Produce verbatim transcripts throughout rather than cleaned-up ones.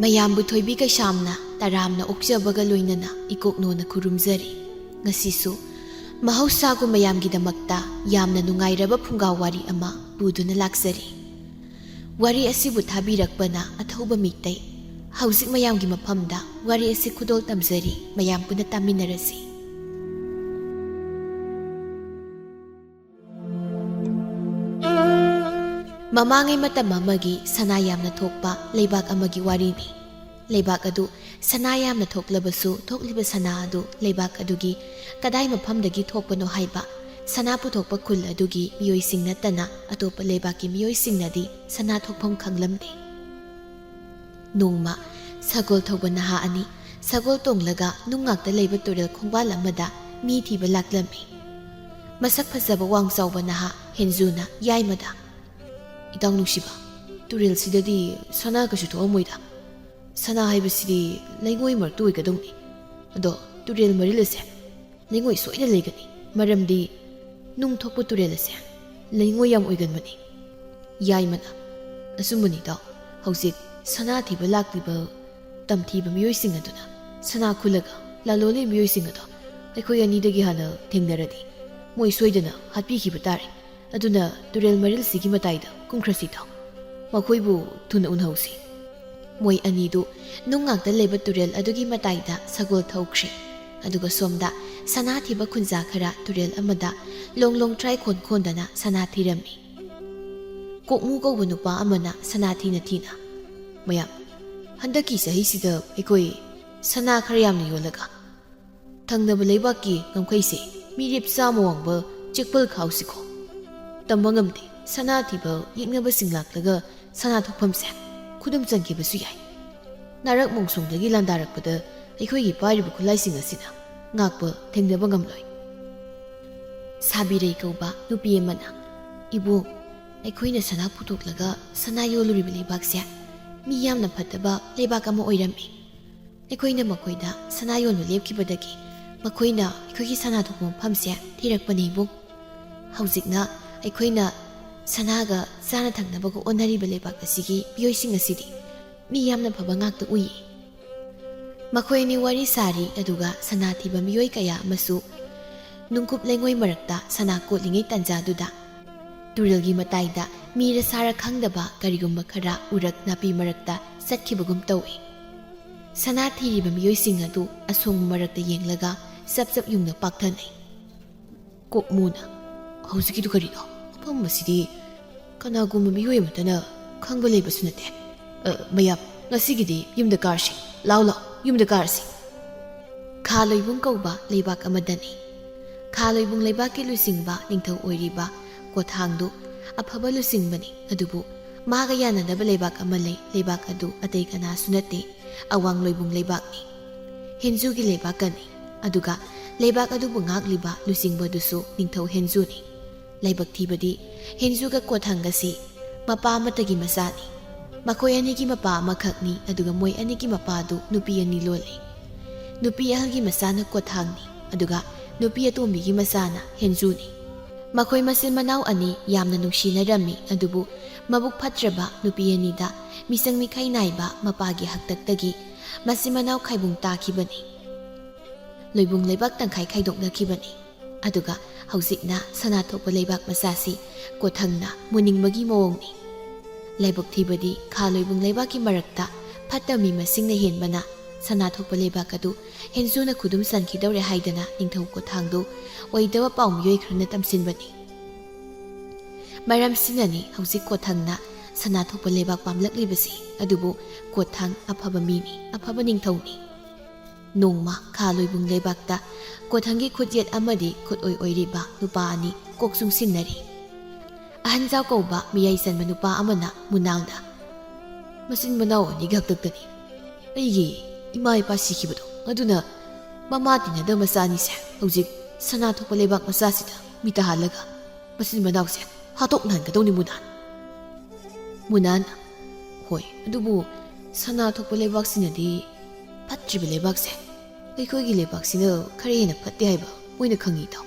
ꯃꯌꯥꯝꯕꯨ ꯊꯣꯏꯕꯤ ꯀꯩꯁꯥꯝꯅ ꯇꯔꯥꯝꯅ ꯑꯣꯛꯆꯕꯒ ꯂꯣꯏꯅꯅ ꯏꯀꯣꯛꯅꯣꯅ ꯈꯨꯔꯨꯝꯖꯔꯤ꯫ ꯉꯁꯤꯁꯨ ꯃꯍꯧꯁꯥꯒꯨꯝ ꯃꯌꯥꯝꯒꯤꯗꯃꯛꯇ ꯌꯥꯝꯅ ꯅꯨꯡꯉꯥꯏꯔꯕ ꯐꯨꯡꯒꯥ ꯋꯥꯔꯤ ꯑꯃ ꯄꯨꯗꯨꯅ ꯂꯥꯛꯆꯔꯤ꯫ ꯋꯥꯔꯤ ꯑꯁꯤꯕꯨ ꯊꯥꯕꯤꯔꯛꯄꯅ ꯑꯊꯧꯕ ꯃꯤꯇꯩ꯫ ꯍꯧꯖꯤꯛ ꯃꯌꯥꯝꯒꯤ ꯃꯐꯝꯗ ꯋꯥꯔꯤ ꯑꯁꯤ ꯈꯨꯗꯣꯜ ꯇꯝꯖꯔꯤ, ꯃꯌꯥꯝ ꯄꯨꯟꯅ ꯇꯥꯃꯤꯟꯅꯔꯁꯤ꯫ ꯃꯃꯥꯡꯉꯩ ꯃꯇꯝ ꯑꯃꯒꯤ ꯁꯅꯥ ꯌꯥꯝꯅ ꯊꯣꯛꯄ ꯂꯩꯕꯥꯛ ꯑꯃꯒꯤ ꯋꯥꯔꯤꯅꯤ꯫ ꯂꯩꯕꯥꯛ ꯑꯗꯨ ꯁꯅꯥ ꯌꯥꯝꯅ ꯊꯣꯛꯂꯕꯁꯨ, ꯊꯣꯛꯂꯤꯕ ꯁꯅꯥ ꯑꯗꯨ ꯂꯩꯕꯥꯛ ꯑꯗꯨꯒꯤ ꯀꯗꯥꯏ ꯃꯐꯝꯗꯒꯤ ꯊꯣꯛꯄꯅꯣ ꯍꯥꯏꯕ ꯁꯅꯥ ꯄꯨꯊꯣꯛꯄ ꯈꯨꯜ ꯑꯗꯨꯒꯤ ꯃꯤꯑꯣꯏꯁꯤꯡ ꯅꯠꯇꯅ ꯑꯇꯣꯞꯄ ꯂꯩꯕꯥꯛꯀꯤ ꯃꯤꯑꯣꯏꯁꯤꯡꯅꯗꯤ ꯁꯅꯥ ꯊꯣꯛꯐꯝ ꯈꯪꯂꯝꯗꯦ꯫ ꯅꯣꯡꯃ ꯁꯒꯣꯜ ꯊꯧꯕ ꯅꯍꯥ ꯑꯅꯤ ꯁꯒꯣꯜ ꯇꯣꯡꯂꯒ ꯅꯨꯡ ꯉꯥꯛꯇ ꯂꯩꯕ ꯇꯨꯔꯦꯜ ꯈꯣꯡꯕꯥꯜ ꯑꯃꯗ ꯃꯤ ꯊꯤꯕ ꯂꯥꯛꯂꯝꯃꯤ꯫ ꯃꯁꯛ ꯐꯖꯕ ꯋꯥꯡ ꯆꯥꯎꯕ ꯅꯍꯥ ꯍꯦꯟꯖꯨꯅ ꯌꯥꯏꯃꯗ, "ꯏꯇꯥꯎ ꯅꯨꯡꯁꯤꯕ, ꯇꯨꯔꯦꯜꯁꯤꯗꯗꯤ ꯁꯅꯥ ꯀꯩꯁꯨ ꯊꯣꯛꯑꯝꯃꯣꯏꯗ꯫ ꯁꯅꯥ ꯍꯥꯏꯕꯁꯤꯗꯤ ꯂꯩꯉꯣꯏ ꯃꯔꯛꯇ ꯑꯣꯏꯒꯗꯧꯅꯤ꯫ ꯑꯗꯣ ꯇꯨꯔꯦꯜ ꯃꯔꯤꯜ ꯑꯁꯦ ꯂꯩꯉꯣꯏ ꯁꯣꯏꯗꯅ ꯂꯩꯒꯅꯤ, ꯃꯔꯝꯗꯤ ꯅꯨꯡ ꯊꯣꯛꯄ ꯇꯨꯔꯦꯜ ꯑꯁꯦ ꯂꯩꯉꯣꯏ ꯌꯥꯝ ꯑꯣꯏꯒꯟꯕꯅꯤ"꯫ ꯌꯥꯏꯃꯅ, "ꯑꯆꯨꯝꯕꯅꯤ ꯏꯇꯥꯎ, ꯍꯧꯖꯤꯛ ꯁꯅꯥ ꯊꯤꯕ ꯂꯥꯛꯂꯤꯕ ꯇꯝꯊꯤꯕ ꯃꯤꯑꯣꯏꯁꯤꯡ ꯑꯗꯨꯅ ꯁꯅꯥ ꯈꯨꯜꯂꯒ ꯂꯂꯣꯜꯂꯤ ꯃꯤꯑꯣꯏꯁꯤꯡ ꯑꯗꯣ ꯑꯩꯈꯣꯏ ꯑꯅꯤꯗꯒꯤ ꯍꯥꯟꯅ ꯊꯦꯡꯅꯔꯗꯤ ꯃꯣꯏ ꯁꯣꯏꯗꯅ ꯍꯥꯠꯄꯤꯈꯤꯕ ꯇꯥꯔꯦ꯫ ꯑꯗꯨꯅ ꯇꯨꯔꯦꯜ ꯃꯔꯤꯜꯁꯤꯒꯤ ꯃꯇꯥꯏꯗ ꯀꯨꯝꯈ꯭ꯔꯁꯤ ꯏꯇꯥꯎ꯫ ꯃꯈꯣꯏꯕꯨ ꯊꯨꯅ ꯎꯅꯍꯧꯁꯤ"꯫ ꯃꯣꯏ ꯑꯅꯤꯗꯨ ꯅꯨꯡ ꯉꯥꯛꯇ ꯂꯩꯕ ꯇꯨꯔꯦꯜ ꯑꯗꯨꯒꯤ ꯃꯇꯥꯏꯗ ꯁꯒꯣꯜ ꯊꯧꯈ꯭ꯔꯦ꯫ ꯑꯗꯨꯒ ꯁꯣꯝꯗ ꯁꯅꯥ ꯊꯤꯕ ꯈꯨꯟꯖꯥ ꯈꯔ ꯇꯨꯔꯦꯜ ꯑꯃꯗ ꯂꯣꯡ ꯂꯣꯡ ꯇ꯭ꯔꯥꯏ ꯈꯣꯟ ꯈꯣꯟꯗꯅ ꯁꯅꯥ ꯊꯤꯔꯝꯃꯤ꯫ ꯀꯣꯛꯃꯨ ꯀꯧꯕ ꯅꯨꯄꯥ ꯑꯃꯅ ꯁꯅꯥ ꯊꯤꯅ ꯊꯤꯅ, "ꯃꯌꯥꯝ, ꯍꯟꯗꯛꯀꯤ ꯆꯍꯤꯁꯤꯗ ꯑꯩꯈꯣꯏ ꯁꯅꯥ ꯈꯔ ꯌꯥꯝꯅ ꯌꯣꯜꯂꯒ ꯊꯪꯅꯕ ꯂꯩꯕꯥꯛꯀꯤ ꯉꯝꯈꯩꯁꯦ ꯃꯤꯔꯦꯞ ꯆꯥꯝꯃ ꯋꯥꯡꯕ ꯆꯦꯛꯄꯜ ꯈꯥꯎꯁꯤꯀꯣ꯫ ꯇꯝꯕ ꯉꯝꯗꯦ, ꯁꯅꯥ ꯊꯤꯕ ꯌꯦꯛꯅꯕꯁꯤꯡ ꯂꯥꯛꯂꯒ ꯁꯅꯥ ꯊꯣꯛꯐꯝꯁꯦ ꯈꯨꯗꯨꯝ ꯆꯟꯈꯤꯕꯁꯨ ꯌꯥꯏ꯫ ꯅꯥꯔꯛ ꯃꯣꯡꯁꯣꯡꯗꯒꯤ ꯂꯥꯟꯗꯥꯔꯛꯄꯗ ꯑꯩꯈꯣꯏꯒꯤ ꯄꯥꯏꯔꯤꯕ ꯈꯨꯠꯂꯥꯏꯁꯤꯡ ꯑꯁꯤꯅ ꯉꯥꯛꯄ ꯊꯦꯡꯅꯕ ꯉꯝꯂꯣꯏ"꯫ ꯁꯥꯕꯤꯔꯩ ꯀꯧꯕ ꯅꯨꯄꯤ ꯑꯃꯅ, "ꯏꯕꯨꯡ, ꯑꯩꯈꯣꯏꯅ ꯁꯅꯥ ꯄꯨꯊꯣꯛꯂꯒ ꯁꯅꯥ ꯌꯣꯜꯂꯨꯔꯤꯕ ꯂꯩꯕꯥꯛꯁꯦ ꯃꯤ ꯌꯥꯝꯅ ꯐꯠꯇꯕ ꯂꯩꯕꯥꯛ ꯑꯃ ꯑꯣꯏꯔꯝꯃꯤ꯫ ꯑꯩꯈꯣꯏꯅ ꯃꯈꯣꯏꯗ ꯁꯅꯥ ꯌꯣꯟꯕ ꯂꯦꯞꯈꯤꯕꯗꯒꯤ ꯃꯈꯣꯏꯅ ꯑꯩꯈꯣꯏꯒꯤ ꯁꯅꯥ ꯊꯣꯛꯄ ꯃꯐꯝꯁꯦ ꯊꯤꯔꯛꯄꯅꯤ ꯏꯕꯨꯡ꯫ ꯍꯧꯖꯤꯛꯅ ꯑꯩꯈꯣꯏꯅ ꯁꯅꯥꯒ ꯆꯥꯅ ꯊꯛꯅꯕꯒ ꯑꯣꯟꯅꯔꯤꯕ ꯂꯩꯕꯥꯛ ꯑꯁꯤꯒꯤ ꯃꯤꯑꯣꯏꯁꯤꯡ ꯑꯁꯤꯗꯤ ꯃꯤ ꯌꯥꯝꯅ ꯐꯕ ꯉꯥꯛꯇ ꯎꯏ꯫ ꯃꯈꯣꯏ ꯑꯅꯤ ꯋꯥꯔꯤ ꯁꯥꯔꯤ, ꯑꯗꯨꯒ ꯁꯅꯥ ꯊꯤꯕ ꯃꯤꯑꯣꯏ ꯀꯌꯥ ꯑꯃꯁꯨ ꯅꯨꯡꯀꯨꯞ ꯂꯩꯉꯣꯏ ꯃꯔꯛꯇ ꯁꯅꯥ ꯀꯣꯠꯂꯤꯉꯩ ꯇꯥꯟꯖꯥꯗꯨꯗ ꯇꯨꯔꯦꯜꯒꯤ ꯃꯇꯥꯏꯗ ꯃꯤꯔ ꯁꯥꯔ ꯈꯪꯗꯕ ꯀꯔꯤꯒꯨꯝꯕ ꯈꯔ ꯎꯔꯛ ꯅꯥꯄꯤ ꯃꯔꯛꯇ ꯆꯠꯈꯤꯕꯒꯨꯝ ꯇꯧꯏ꯫ ꯁꯅꯥ ꯊꯤꯔꯤꯕ ꯃꯤꯑꯣꯏꯁꯤꯡ ꯑꯗꯨ ꯑꯁꯣꯡꯕ ꯃꯔꯛꯇ ꯌꯦꯡꯂꯒ ꯆꯞ ꯆꯞ ꯌꯨꯡꯅ ꯄꯥꯛꯊꯅꯩ꯫ ꯀꯣꯛꯃꯨꯅ, "ꯍꯧꯖꯤꯛꯀꯤꯗꯨ ꯀꯔꯤꯅꯣ? ꯃꯐꯝ ꯑꯁꯤꯗꯤ ꯀꯅꯥꯒꯨꯝꯕ ꯃꯤꯑꯣꯏ ꯑꯃꯠꯇꯅ ꯈꯪꯕ ꯂꯩꯕꯁꯨ ꯅꯠꯇꯦ꯫ ꯑ, ꯃꯌꯥꯝ, ꯉꯁꯤꯒꯤꯗꯤ ꯌꯨꯝꯗ ꯀꯥꯔꯁꯤ꯫ ꯂꯥꯎ ꯂꯥꯎ, ꯌꯨꯝꯗ ꯀꯥꯔꯁꯤ꯫" ꯈꯥ ꯂꯣꯏꯕꯨꯡ ꯀꯧꯕ ꯂꯩꯕꯥꯛ ꯑꯃꯗꯅꯤ꯫ ꯈꯥ ꯂꯣꯏꯕꯨꯡ ꯂꯩꯕꯥꯛꯀꯤ ꯂꯨꯆꯤꯡꯕ ꯅꯤꯡꯊꯧ ꯑꯣꯏꯔꯤꯕ ꯀꯣꯊꯥꯡꯗꯨ ꯑꯐꯕ ꯂꯨꯆꯤꯡꯕꯅꯤ, ꯑꯗꯨꯕꯨ ꯃꯥꯒ ꯌꯥꯅꯗꯕ ꯂꯩꯕꯥꯛ ꯑꯃ ꯂꯩ꯫ ꯂꯩꯕꯥꯛ ꯑꯗꯨ ꯑꯇꯩ ꯀꯅꯥꯁꯨ ꯅꯠꯇꯦ, ꯑꯋꯥꯡ ꯂꯣꯏꯕꯨꯡ ꯂꯩꯕꯥꯛꯅꯤ꯫ ꯍꯦꯟꯖꯨꯒꯤ ꯂꯩꯕꯥꯛꯀꯅꯤ꯫ ꯑꯗꯨꯒ ꯂꯩꯕꯥꯛ ꯑꯗꯨꯕꯨ ꯉꯥꯛꯂꯤꯕ ꯂꯨꯆꯤꯡꯕꯗꯨꯁꯨ ꯅꯤꯡꯊꯧ ꯍꯦꯟꯖꯨꯅꯤ꯫ ꯂꯥꯏꯕꯛ ꯊꯤꯕꯗꯤ ꯍꯦꯟꯖꯨꯒ ꯀꯣꯊꯥꯡꯒꯁꯤ ꯃꯄꯥ ꯑꯃꯠꯇꯒꯤ ꯃꯆꯥꯅꯤ꯫ ꯃꯈꯣꯏ ꯑꯅꯤꯒꯤ ꯃꯄꯥ ꯑꯃꯈꯛꯅꯤ, ꯑꯗꯨꯒ ꯃꯣꯏ ꯑꯅꯤꯒꯤ ꯃꯄꯥꯗꯨ ꯅꯨꯄꯤ ꯑꯅꯤ ꯂꯣꯜꯂꯤ꯫ ꯅꯨꯄꯤ ꯑꯍꯜꯒꯤ ꯃꯆꯥꯅ ꯀꯣꯊꯥꯡꯅꯤ, ꯑꯗꯨꯒ ꯅꯨꯄꯤ ꯑꯇꯣꯝꯕꯤꯒꯤ ꯃꯆꯥꯅ ꯍꯦꯟꯖꯨꯅꯤ꯫ ꯃꯈꯣꯏ ꯃꯆꯤꯟ ꯃꯅꯥꯎ ꯑꯅꯤ ꯌꯥꯝꯅ ꯅꯨꯡꯁꯤꯅꯔꯝꯃꯤ, ꯑꯗꯨꯕꯨ ꯃꯕꯨꯛ ꯐꯠꯇ꯭ꯔꯕ ꯅꯨꯄꯤ ꯑꯅꯤꯗ ꯃꯤꯆꯪ ꯃꯤꯈꯥꯏ ꯅꯥꯏꯕ ꯃꯄꯥꯒꯤ ꯍꯥꯛꯇꯛꯇꯒꯤ ꯃꯆꯤꯟ ꯃꯅꯥꯎ ꯈꯥꯏꯕꯨꯡ ꯇꯥꯈꯤꯕꯅꯤ꯫ ꯂꯣꯏꯕꯨꯡ ꯂꯩꯕꯥꯛ ꯇꯪꯈꯥꯏ ꯈꯥꯏꯗꯣꯛꯅꯈꯤꯕꯅꯤ꯫ ꯑꯗꯨꯒ ꯍꯧꯖꯤꯛꯅ ꯁꯅꯥ ꯊꯣꯛꯄ ꯂꯩꯕꯥꯛ ꯃꯆꯥꯁꯤ ꯀꯣꯊꯪꯅ ꯃꯨꯅꯤꯡꯕꯒꯤ ꯃꯑꯣꯡꯅꯤ꯫ ꯂꯥꯏꯕꯛ ꯊꯤꯕꯗꯤ ꯈꯥ ꯂꯣꯏꯕꯨꯡ ꯂꯩꯕꯥꯛꯀꯤ ꯃꯔꯛꯇ ꯐꯠꯇ ꯃꯤ ꯃꯁꯤꯡꯅ ꯍꯦꯟꯕꯅ ꯁꯅꯥ ꯊꯣꯛꯄ ꯂꯩꯕꯥꯛ ꯑꯗꯨ ꯍꯦꯟꯖꯨꯅ ꯈꯨꯗꯨꯝ ꯆꯟꯈꯤꯗꯧꯔꯦ ꯍꯥꯏꯗꯅ ꯅꯤꯡꯊꯧ ꯀꯣꯊꯥꯡꯗꯨ ꯑꯣꯏꯗꯕ ꯄꯥꯎ ꯃꯤꯑꯣꯏ ꯈꯔꯅ ꯇꯝꯁꯤꯟꯕꯅꯤ꯫ ꯃꯔꯝꯁꯤꯅꯅꯤ ꯍꯧꯖꯤꯛ ꯀꯣꯊꯪꯅ ꯁꯅꯥ ꯊꯣꯛꯄ ꯂꯩꯕꯥꯛ ꯄꯥꯝꯂꯛꯂꯤꯕꯁꯤ꯫ ꯑꯗꯨꯕꯨ ꯀꯣꯊꯪ ꯑꯐꯕ ꯃꯤꯅꯤ, ꯑꯐꯕ ꯅꯤꯡꯊꯧꯅꯤ꯫ ꯅꯣꯡꯃ ꯈꯥ ꯂꯣꯏꯕꯨꯡ ꯂꯩꯕꯥꯛꯇ ꯀꯣꯊꯪꯒꯤ ꯈꯨꯠꯌꯦꯠ ꯑꯃꯗꯤ ꯈꯨꯠꯑꯣꯏ ꯑꯣꯏꯔꯤꯕ ꯅꯨꯄꯥ ꯑꯅꯤ ꯀꯣꯛ ꯆꯨꯡꯁꯤꯟꯅꯔꯤ꯫ ꯑꯍꯟꯖꯥꯎ ꯀꯧꯕ ꯃꯤꯌꯥꯏ ꯆꯟꯕ ꯅꯨꯄꯥ ꯑꯃꯅ ꯃꯨꯅꯥꯜꯗ, "ꯃꯆꯤꯟ ꯃꯅꯥꯎ ꯑꯅꯤꯒꯤ ꯍꯥꯛꯇꯛꯇꯅꯤ꯫ ꯑꯩꯒꯤ ꯏꯃꯥ ꯏꯄꯥ ꯁꯤꯈꯤꯕꯗꯣ, ꯑꯗꯨꯅ ꯃꯃꯥ ꯇꯤꯟꯅꯗꯕ ꯃꯆꯥ ꯑꯅꯤꯁꯦ ꯍꯧꯖꯤꯛ ꯁꯅꯥ ꯊꯣꯛꯄ ꯂꯩꯕꯥꯛ ꯃꯆꯥꯁꯤꯗ ꯃꯤ ꯇꯥꯍꯜꯂꯒ ꯃꯆꯤꯟ ꯃꯅꯥꯎꯁꯦ ꯍꯥꯠꯇꯣꯛꯅꯍꯟꯒꯗꯧꯅꯤ, ꯃꯨꯅꯥꯟ꯫" ꯃꯨꯅꯥꯟ, "ꯍꯣꯏ, ꯑꯗꯨꯕꯨ ꯁꯅꯥ ꯊꯣꯛꯄ ꯂꯩꯕꯥꯛꯁꯤꯅꯗꯤ ꯐꯠꯇ꯭ꯔꯤꯕ ꯂꯩꯕꯥꯛꯁꯦ ꯑꯩꯈꯣꯏꯒꯤ ꯂꯩꯕꯥꯛꯁꯤꯅ ꯈꯔ ꯍꯦꯟꯅ ꯐꯠꯇꯦ ꯍꯥꯏꯕ ꯃꯣꯏꯅ ꯈꯪꯉꯤꯗꯣ꯫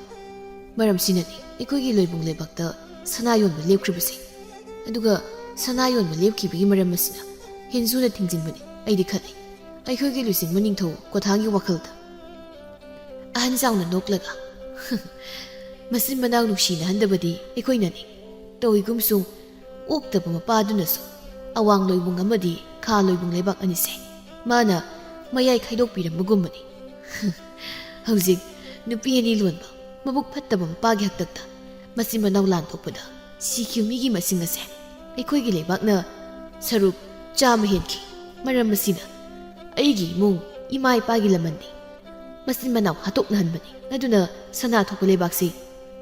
ꯃꯔꯝꯁꯤꯅꯅꯤ ꯑꯩꯈꯣꯏꯒꯤ ꯂꯣꯏꯕꯨꯡ ꯂꯩꯕꯥꯛꯇ ꯁꯅꯥ ꯌꯣꯟꯕ ꯂꯦꯞꯈ꯭ꯔꯤꯕꯁꯦ꯫ ꯑꯗꯨꯒ ꯁꯅꯥ ꯌꯣꯟꯕ ꯂꯦꯞꯈꯤꯕꯒꯤ ꯃꯔꯝ ꯑꯁꯤꯅ ꯍꯤꯟꯖꯨꯅ ꯊꯤꯡꯖꯤꯟꯕꯅꯤ꯫ ꯑꯩꯗꯤ ꯈꯜꯂꯤ, ꯑꯩꯈꯣꯏꯒꯤ ꯂꯨꯆꯤꯡꯕ ꯅꯤꯡꯊꯧ ꯀꯣꯊꯥꯡꯒꯤ ꯋꯥꯈꯜꯗ꯫ ꯑꯍꯟ ꯆꯥꯎꯅ ꯅꯣꯛꯂꯒ, "ꯃꯆꯤꯟ ꯃꯅꯥꯎ ꯅꯨꯡꯁꯤꯅꯍꯟꯗꯕꯗꯤ ꯑꯩꯈꯣꯏꯅꯅꯤ꯫ ꯇꯧꯏꯒꯨꯝꯁꯨꯡ ꯑꯣꯛꯇꯕ ꯃꯄꯥꯗꯨꯅꯁꯨ ꯑꯋꯥꯡ ꯂꯣꯏꯕꯨꯡ ꯑꯃꯗꯤ ꯈꯥ ꯂꯣꯏꯕꯨꯡ ꯂꯩꯕꯥꯛ ꯑꯅꯤꯁꯦ ꯃꯥꯅ ꯃꯌꯥꯏ ꯈꯥꯏꯗꯣꯛꯄꯤꯔꯝꯕꯒꯨꯝꯕꯅꯤ꯫ ꯍꯧꯖꯤꯛ ꯅꯨꯄꯤ ꯑꯅꯤ ꯂꯣꯟꯕ ꯃꯕꯨꯛ ꯐꯠꯇꯕ ꯃꯄꯥꯒꯤ ꯍꯥꯛꯇꯛꯇ ꯃꯆꯤꯟ ꯃꯅꯥꯎ ꯂꯥꯟ ꯊꯣꯛꯄꯗ ꯁꯤꯈꯤꯕ ꯃꯤꯒꯤ ꯃꯁꯤꯡ ꯑꯁꯦ ꯑꯩꯈꯣꯏꯒꯤ ꯂꯩꯕꯥꯛꯅ ꯁꯔꯨꯛ ꯆꯥꯝꯃ ꯍꯦꯟꯈꯤ꯫ ꯃꯔꯝ ꯑꯁꯤꯅ ꯑꯩꯒꯤ ꯏꯃꯨꯡ ꯏꯃꯥ ꯏꯄꯥꯒꯤ ꯂꯃꯟꯗꯤ ꯃꯆꯤꯟ ꯃꯅꯥꯎ ꯍꯥꯠꯇꯣꯛꯅꯍꯟꯕꯅꯤ꯫ ꯑꯗꯨꯅ ꯁꯅꯥ ꯊꯣꯛꯄ ꯂꯩꯕꯥꯛꯁꯤ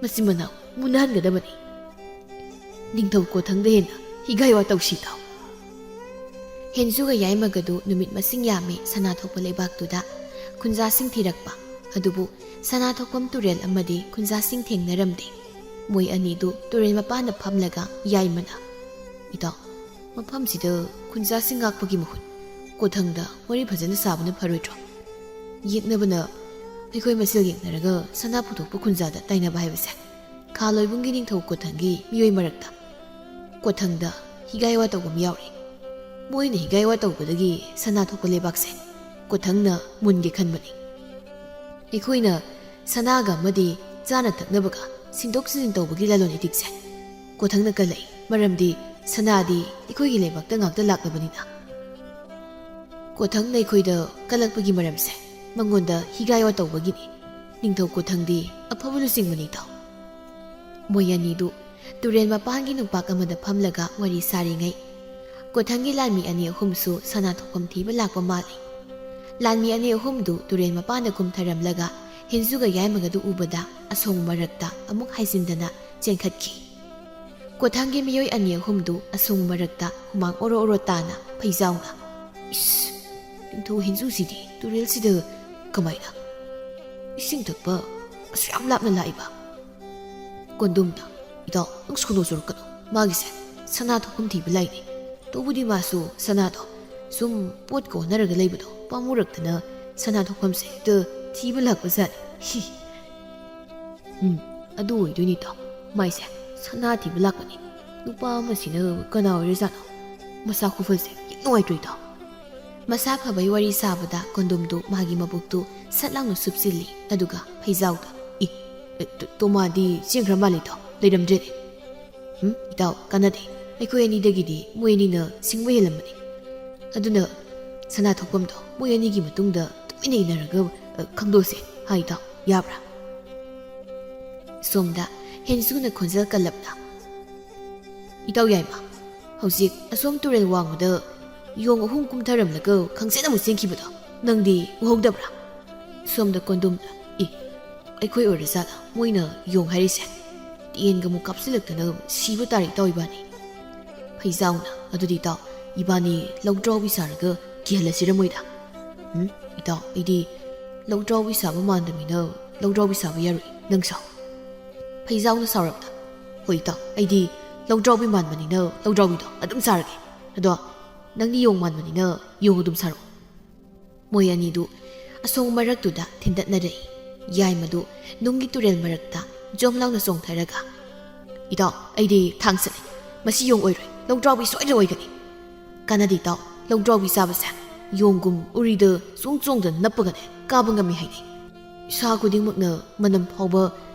ꯃꯆꯤꯟ ꯃꯅꯥꯎ ꯃꯨꯟꯅꯍꯟꯒꯗꯕꯅꯤ꯫ ꯅꯤꯡꯊꯧ ꯀꯣꯊꯪꯗ ꯍꯦꯟꯅ ꯍꯤꯒꯥꯏ ꯋꯥ ꯇꯧꯁꯤ ꯇꯥꯎ꯫" ꯍꯦꯟꯖꯨꯒ ꯌꯥꯏꯃꯒꯗꯨ ꯅꯨꯃꯤꯠ ꯃꯁꯤꯡ ꯌꯥꯝꯃꯤ ꯁꯅꯥ ꯊꯣꯛꯄ ꯂꯩꯕꯥꯛꯇꯨꯗ ꯈꯨꯟꯖꯥꯁꯤꯡ ꯊꯤꯔꯛꯄ꯫ ꯑꯗꯨꯕꯨ ꯁꯅꯥ ꯊꯣꯛꯐꯝ ꯇꯨꯔꯦꯜ ꯑꯃꯗꯤ ꯈꯨꯟꯖꯥꯁꯤꯡ ꯊꯦꯡꯅꯔꯝꯗꯦ꯫ ꯃꯣꯏ ꯑꯅꯤꯗꯨ ꯇꯨꯔꯦꯜ ꯃꯄꯥꯟꯗ ꯐꯝꯂꯒ ꯌꯥꯏꯃꯅ, "ꯏꯇꯥꯎ, ꯃꯐꯝꯁꯤꯗ ꯈꯨꯟꯖꯥꯁꯤꯡ ꯉꯥꯛꯄꯒꯤ ꯃꯍꯨꯠ ꯀꯣꯊꯪꯗ ꯋꯥꯔꯤ ꯐꯖꯅ ꯁꯥꯕꯅ ꯐꯔꯣꯏꯗ꯭ꯔꯣ? ꯌꯦꯛꯅꯕꯅ ꯑꯩꯈꯣꯏ ꯃꯁꯦꯜ ꯌꯦꯛꯅꯔꯒ ꯁꯅꯥ ꯄꯨꯊꯣꯛꯄ ꯈꯨꯟꯖꯥꯗ ꯇꯥꯏꯅꯕ ꯍꯥꯏꯕꯁꯦ ꯈꯥ ꯂꯣꯏꯕꯨꯡꯒꯤ ꯅꯤꯡꯊꯧ ꯀꯣꯊꯪꯒꯤ ꯃꯤꯑꯣꯏ ꯃꯔꯛꯇ ꯀꯣꯊꯪꯗ ꯍꯤꯒꯥꯏꯋꯥ ꯇꯧꯕ ꯑꯃ ꯌꯥꯎꯔꯤ꯫ ꯃꯣꯏꯅ ꯍꯤꯒꯥꯏꯋꯥ ꯇꯧꯕꯗꯒꯤ ꯁꯅꯥ ꯊꯣꯛꯄ ꯂꯩꯕꯥꯛꯁꯦ ꯀꯣꯊꯪꯅ ꯃꯨꯟꯒꯦ ꯈꯟꯕꯅꯤ꯫ ꯑꯩꯈꯣꯏꯅ ꯁꯅꯥꯒ ꯑꯃꯗꯤ ꯆꯥꯅ ꯊꯛꯅꯕꯒ ꯁꯤꯟꯗꯣꯛ ꯁꯤꯟꯖꯤꯟ ꯇꯧꯕꯒꯤ ꯂꯂꯣꯟ ꯏꯇꯤꯛꯁꯦ ꯀꯣꯊꯪꯅ ꯀꯜꯂꯛꯏ꯫ ꯃꯔꯝꯗꯤ ꯁꯅꯥꯗꯤ ꯑꯩꯈꯣꯏꯒꯤ ꯂꯩꯕꯥꯛꯇ ꯉꯥꯛꯇ ꯂꯥꯛꯂꯕꯅꯤꯅ꯫ ꯀꯣꯊꯪꯅ ꯑꯩꯈꯣꯏꯗ ꯀꯜꯂꯛꯄꯒꯤ ꯃꯔꯝꯁꯦ ꯃꯉꯣꯟꯗ ꯍꯤꯒꯥꯏꯋꯥ ꯇꯧꯕꯒꯤꯅꯤ꯫ ꯅꯤꯡꯊꯧ ꯀꯣꯊꯪꯗꯤ ꯑꯐꯕ ꯂꯨꯆꯤꯡꯕꯅꯤ ꯏꯇꯥꯎ꯫" ꯃꯣꯏ ꯑꯅꯤꯗꯨ ꯇꯨꯔꯦꯜ ꯃꯄꯥꯟꯒꯤ ꯅꯨꯄꯥꯛ ꯑꯃꯗ ꯐꯝꯂꯒ ꯋꯥꯔꯤ ꯁꯥꯔꯤꯉꯩ, ꯀꯣꯊꯪꯒꯤ ꯂꯥꯟꯃꯤ ꯑꯅꯤ ꯑꯍꯨꯝꯁꯨ ꯁꯅꯥ ꯊꯣꯛꯐꯝ ꯊꯤꯕ ꯂꯥꯛꯄ ꯃꯥꯜꯂꯤ꯫ ꯂꯥꯟꯃꯤ ꯑꯅꯤ ꯑꯍꯨꯝꯗꯨ ꯇꯨꯔꯦꯜ ꯃꯄꯥꯟꯗ ꯀꯨꯝꯊꯔꯝꯂꯒ ꯍꯤꯟꯖꯨꯒ ꯌꯥꯏꯃꯒꯗꯨ ꯎꯕꯗ ꯑꯁꯣꯡ ꯃꯔꯛꯇ ꯑꯃꯨꯛ ꯍꯥꯏꯖꯤꯟꯗꯅ ꯆꯦꯟꯈꯠꯈꯤ꯫ ꯀꯣꯊꯪꯒꯤ ꯃꯤꯑꯣꯏ ꯑꯅꯤ ꯑꯍꯨꯝꯗꯨ ꯑꯁꯣꯡ ꯃꯔꯛꯇ ꯍꯨꯃꯥꯡ ꯑꯣꯔꯣ ꯑꯣꯔꯣ ꯇꯥꯅ ꯐꯩꯖꯥꯎꯅ, "ꯏꯁ, ꯅꯤꯡꯊꯧ ꯍꯤꯟꯖꯨꯁꯤꯗꯤ ꯇꯨꯔꯦꯜꯁꯤꯗ ꯀꯃꯥꯏꯅ ꯏꯁꯤꯡ ꯊꯛꯄ ꯑꯁꯨꯛ ꯌꯥꯝ ꯂꯥꯞꯅ ꯂꯥꯛꯏꯕ?" ꯀꯣꯟꯗꯨꯝꯗ, "ꯏꯇꯥꯎ, ꯅꯪ ꯁꯣꯅꯣ ꯆꯨꯔꯛꯀꯅꯨ꯫ ꯃꯥꯒꯤꯁꯦ ꯁꯅꯥ ꯊꯣꯛꯐꯝ ꯊꯤꯕ ꯂꯥꯛꯏꯅꯦ꯫ ꯇꯧꯕꯗꯤ ꯃꯥꯁꯨ ꯁꯅꯥꯗꯣ ꯁꯨꯝ ꯄꯣꯠꯀ ꯑꯣꯟꯅꯔꯒ ꯂꯩꯕꯗꯣ ꯄꯥꯝꯃꯨꯔꯛꯇꯅ ꯁꯅꯥ ꯊꯣꯛꯐꯝꯁꯦ ꯍꯦꯛꯇ ꯊꯤꯕ ꯂꯥꯛꯄꯖꯥꯠꯅꯤ꯫ ꯍꯤ꯫ ꯎꯝ, ꯑꯗꯨ ꯑꯣꯏꯗꯣꯏꯅꯤ ꯏꯇꯥꯎ꯫ ꯃꯥꯏꯁꯦ ꯁꯅꯥ ꯊꯤꯕ ꯂꯥꯛꯄꯅꯤ꯫ ꯅꯨꯄꯥ ꯑꯃꯁꯤꯅ ꯀꯅꯥ ꯑꯣꯏꯔꯖꯥꯠꯅꯣ? ꯃꯁꯥ ꯈꯨꯐꯖꯁꯦ ꯅꯨꯡꯉꯥꯏꯇ꯭ꯔꯣ ꯏꯇꯥꯎ? ꯃꯁꯥ ꯐꯕꯩ ꯋꯥꯔꯤ ꯁꯥꯕꯗ ꯀꯣꯟꯗꯣꯝꯗꯨ ꯃꯥꯒꯤ ꯃꯕꯨꯛꯇꯨ ꯁꯠ ꯂꯥꯎꯅ ꯁꯨꯞꯆꯤꯜꯂꯤ, ꯑꯗꯨꯒ ꯐꯩꯖꯥꯎꯗ, "ꯏ, ꯑꯦ, ꯇꯣ-, ꯇꯣꯃꯥꯗꯤ ꯆꯦꯟꯈ꯭ꯔ ꯃꯥꯜꯂꯦ ꯏꯇꯥꯎ, ꯂꯩꯔꯝꯗ꯭ꯔꯦꯅꯦ꯫" "ꯎꯝ, ꯏꯇꯥꯎ, ꯀꯥꯟꯅꯗꯦ꯫ ꯑꯩꯈꯣꯏ ꯑꯅꯤꯗꯒꯤꯗꯤ ꯃꯣꯏ ꯑꯅꯤꯅ ꯁꯤꯡꯕ ꯍꯦꯜꯂꯝꯃꯅꯤ꯫ ꯑꯗꯨꯅ ꯁꯅꯥ ꯊꯣꯛꯐꯝꯗꯣ ꯃꯣꯏ ꯑꯅꯤꯒꯤ ꯃꯇꯨꯡꯗ ꯇꯨꯃꯤꯟꯅ ꯏꯟꯅꯔꯒ, ꯑ, ꯈꯪꯗꯣꯛꯁꯦ, ꯍꯥ ꯏꯇꯥꯎ, ꯌꯥꯕ꯭ꯔꯥ?" ꯁꯣꯝꯗ ꯍꯦꯟꯁꯨꯅ ꯈꯣꯟꯖꯦꯜ ꯀꯜꯂꯞꯅ, "ꯏꯇꯥꯎ ꯌꯥꯏꯃ, ꯍꯧꯖꯤꯛ ꯑꯁꯣꯝ ꯇꯨꯔꯦꯜ ꯋꯥꯡꯃꯗ ꯌꯣꯡ ꯑꯍꯨꯝ ꯀꯨꯝꯊꯔꯝꯂꯒ ꯈꯪꯆꯦꯠ ꯑꯃꯨꯛ ꯆꯦꯟꯈꯤꯕꯗꯣ ꯅꯪꯗꯤ ꯎꯍꯧꯗꯕ꯭ꯔꯥ?" ꯁꯣꯝꯗ ꯀꯣꯟꯗꯨꯝꯅ, "ꯏ, ꯑꯩꯈꯣꯏ ꯑꯣꯏꯔꯖꯥꯠꯂ ꯃꯣꯏꯅ ꯌꯣꯡ ꯍꯥꯏꯔꯤꯁꯦ? ꯇꯦꯟꯒ ꯑꯃꯨꯛ ꯀꯥꯞꯁꯤꯜꯂꯛꯇꯅ ꯁꯤꯕ ꯇꯥꯔꯦ ꯏꯇꯥꯎ ꯏꯕꯥꯅꯤ꯫" ꯐꯩꯖꯥꯎꯅ, "ꯑꯗꯨꯗꯤ ꯏꯇꯥꯎ, ꯏꯕꯥꯅꯤ ꯂꯧꯗ꯭ꯔꯥꯎꯕꯤ ꯁꯥꯔꯒ ꯀꯤꯍꯜꯂꯁꯤꯔ ꯃꯣꯏꯗ?" "ꯎꯝ, ꯏꯇꯥꯎ, ꯑꯩꯗꯤ ꯂꯧꯗ꯭ꯔꯥꯎꯕꯤ ꯁꯥꯕ ꯃꯥꯟꯗꯕꯅꯤꯅ ꯂꯧꯗ꯭ꯔꯥꯎꯕꯤ ꯁꯥꯕ ꯌꯥꯔꯣꯏ, ꯅꯪ ꯁꯥꯎ꯫" ꯐꯩꯖꯥꯎꯅ ꯁꯥꯎꯔꯞꯅ, "ꯍꯣꯏ ꯏꯇꯥꯎ, ꯑꯩꯗꯤ ꯂꯧꯗ꯭ꯔꯥꯎꯕꯤ ꯃꯥꯟꯕꯅꯤꯅ ꯂꯧꯗ꯭ꯔꯥꯎꯕꯤꯗꯣ ꯑꯗꯨꯝ ꯁꯥꯔꯒꯦ꯫ ꯑꯗꯣ ꯅꯪꯗꯤ ꯌꯣꯡ ꯃꯥꯟꯕꯅꯤꯅ ꯌꯣꯡ ꯑꯗꯨꯝ ꯁꯥꯔꯛꯑꯣ꯫" ꯃꯣꯏ ꯑꯅꯤꯗꯨ ꯑꯁꯣꯡ ꯃꯔꯛꯇꯨꯗ ꯊꯤꯟꯗꯠꯅꯔꯛꯏ꯫ ꯌꯥꯏꯃꯗꯨ ꯅꯨꯡꯒꯤ ꯇꯨꯔꯦꯜ ꯃꯔꯛꯇ ꯖꯣꯝ ꯂꯥꯎꯅ ꯆꯣꯡꯊꯔꯒ, "ꯏꯇꯥꯎ, ꯑꯩꯗꯤ ꯊꯥꯡ ꯆꯠꯂꯦ꯫ ꯃꯁꯤ ꯌꯣꯡ ꯑꯣꯏꯔꯣꯏ, ꯂꯧꯗ꯭ꯔꯥꯎꯕꯤ ꯁꯣꯏꯗꯅ ꯑꯣꯏꯒꯅꯤ꯫" "ꯀꯥꯟꯅꯗꯦ ꯏꯇꯥꯎ, ꯂꯧꯗ꯭ꯔꯥꯎꯕꯤ ꯆꯥꯕꯁꯦ ꯌꯣꯡꯒꯨꯝ ꯎꯔꯤꯗ ꯆꯣꯡ ꯆꯣꯡꯗꯅ ꯅꯞꯄꯒꯅꯦ ꯀꯥꯕ ꯉꯝꯃꯤ ꯍꯥꯏꯅꯩ꯫ ꯁꯥ ꯈꯨꯗꯤꯡꯃꯛꯅ ꯃꯅꯝ ꯐꯥꯎꯕ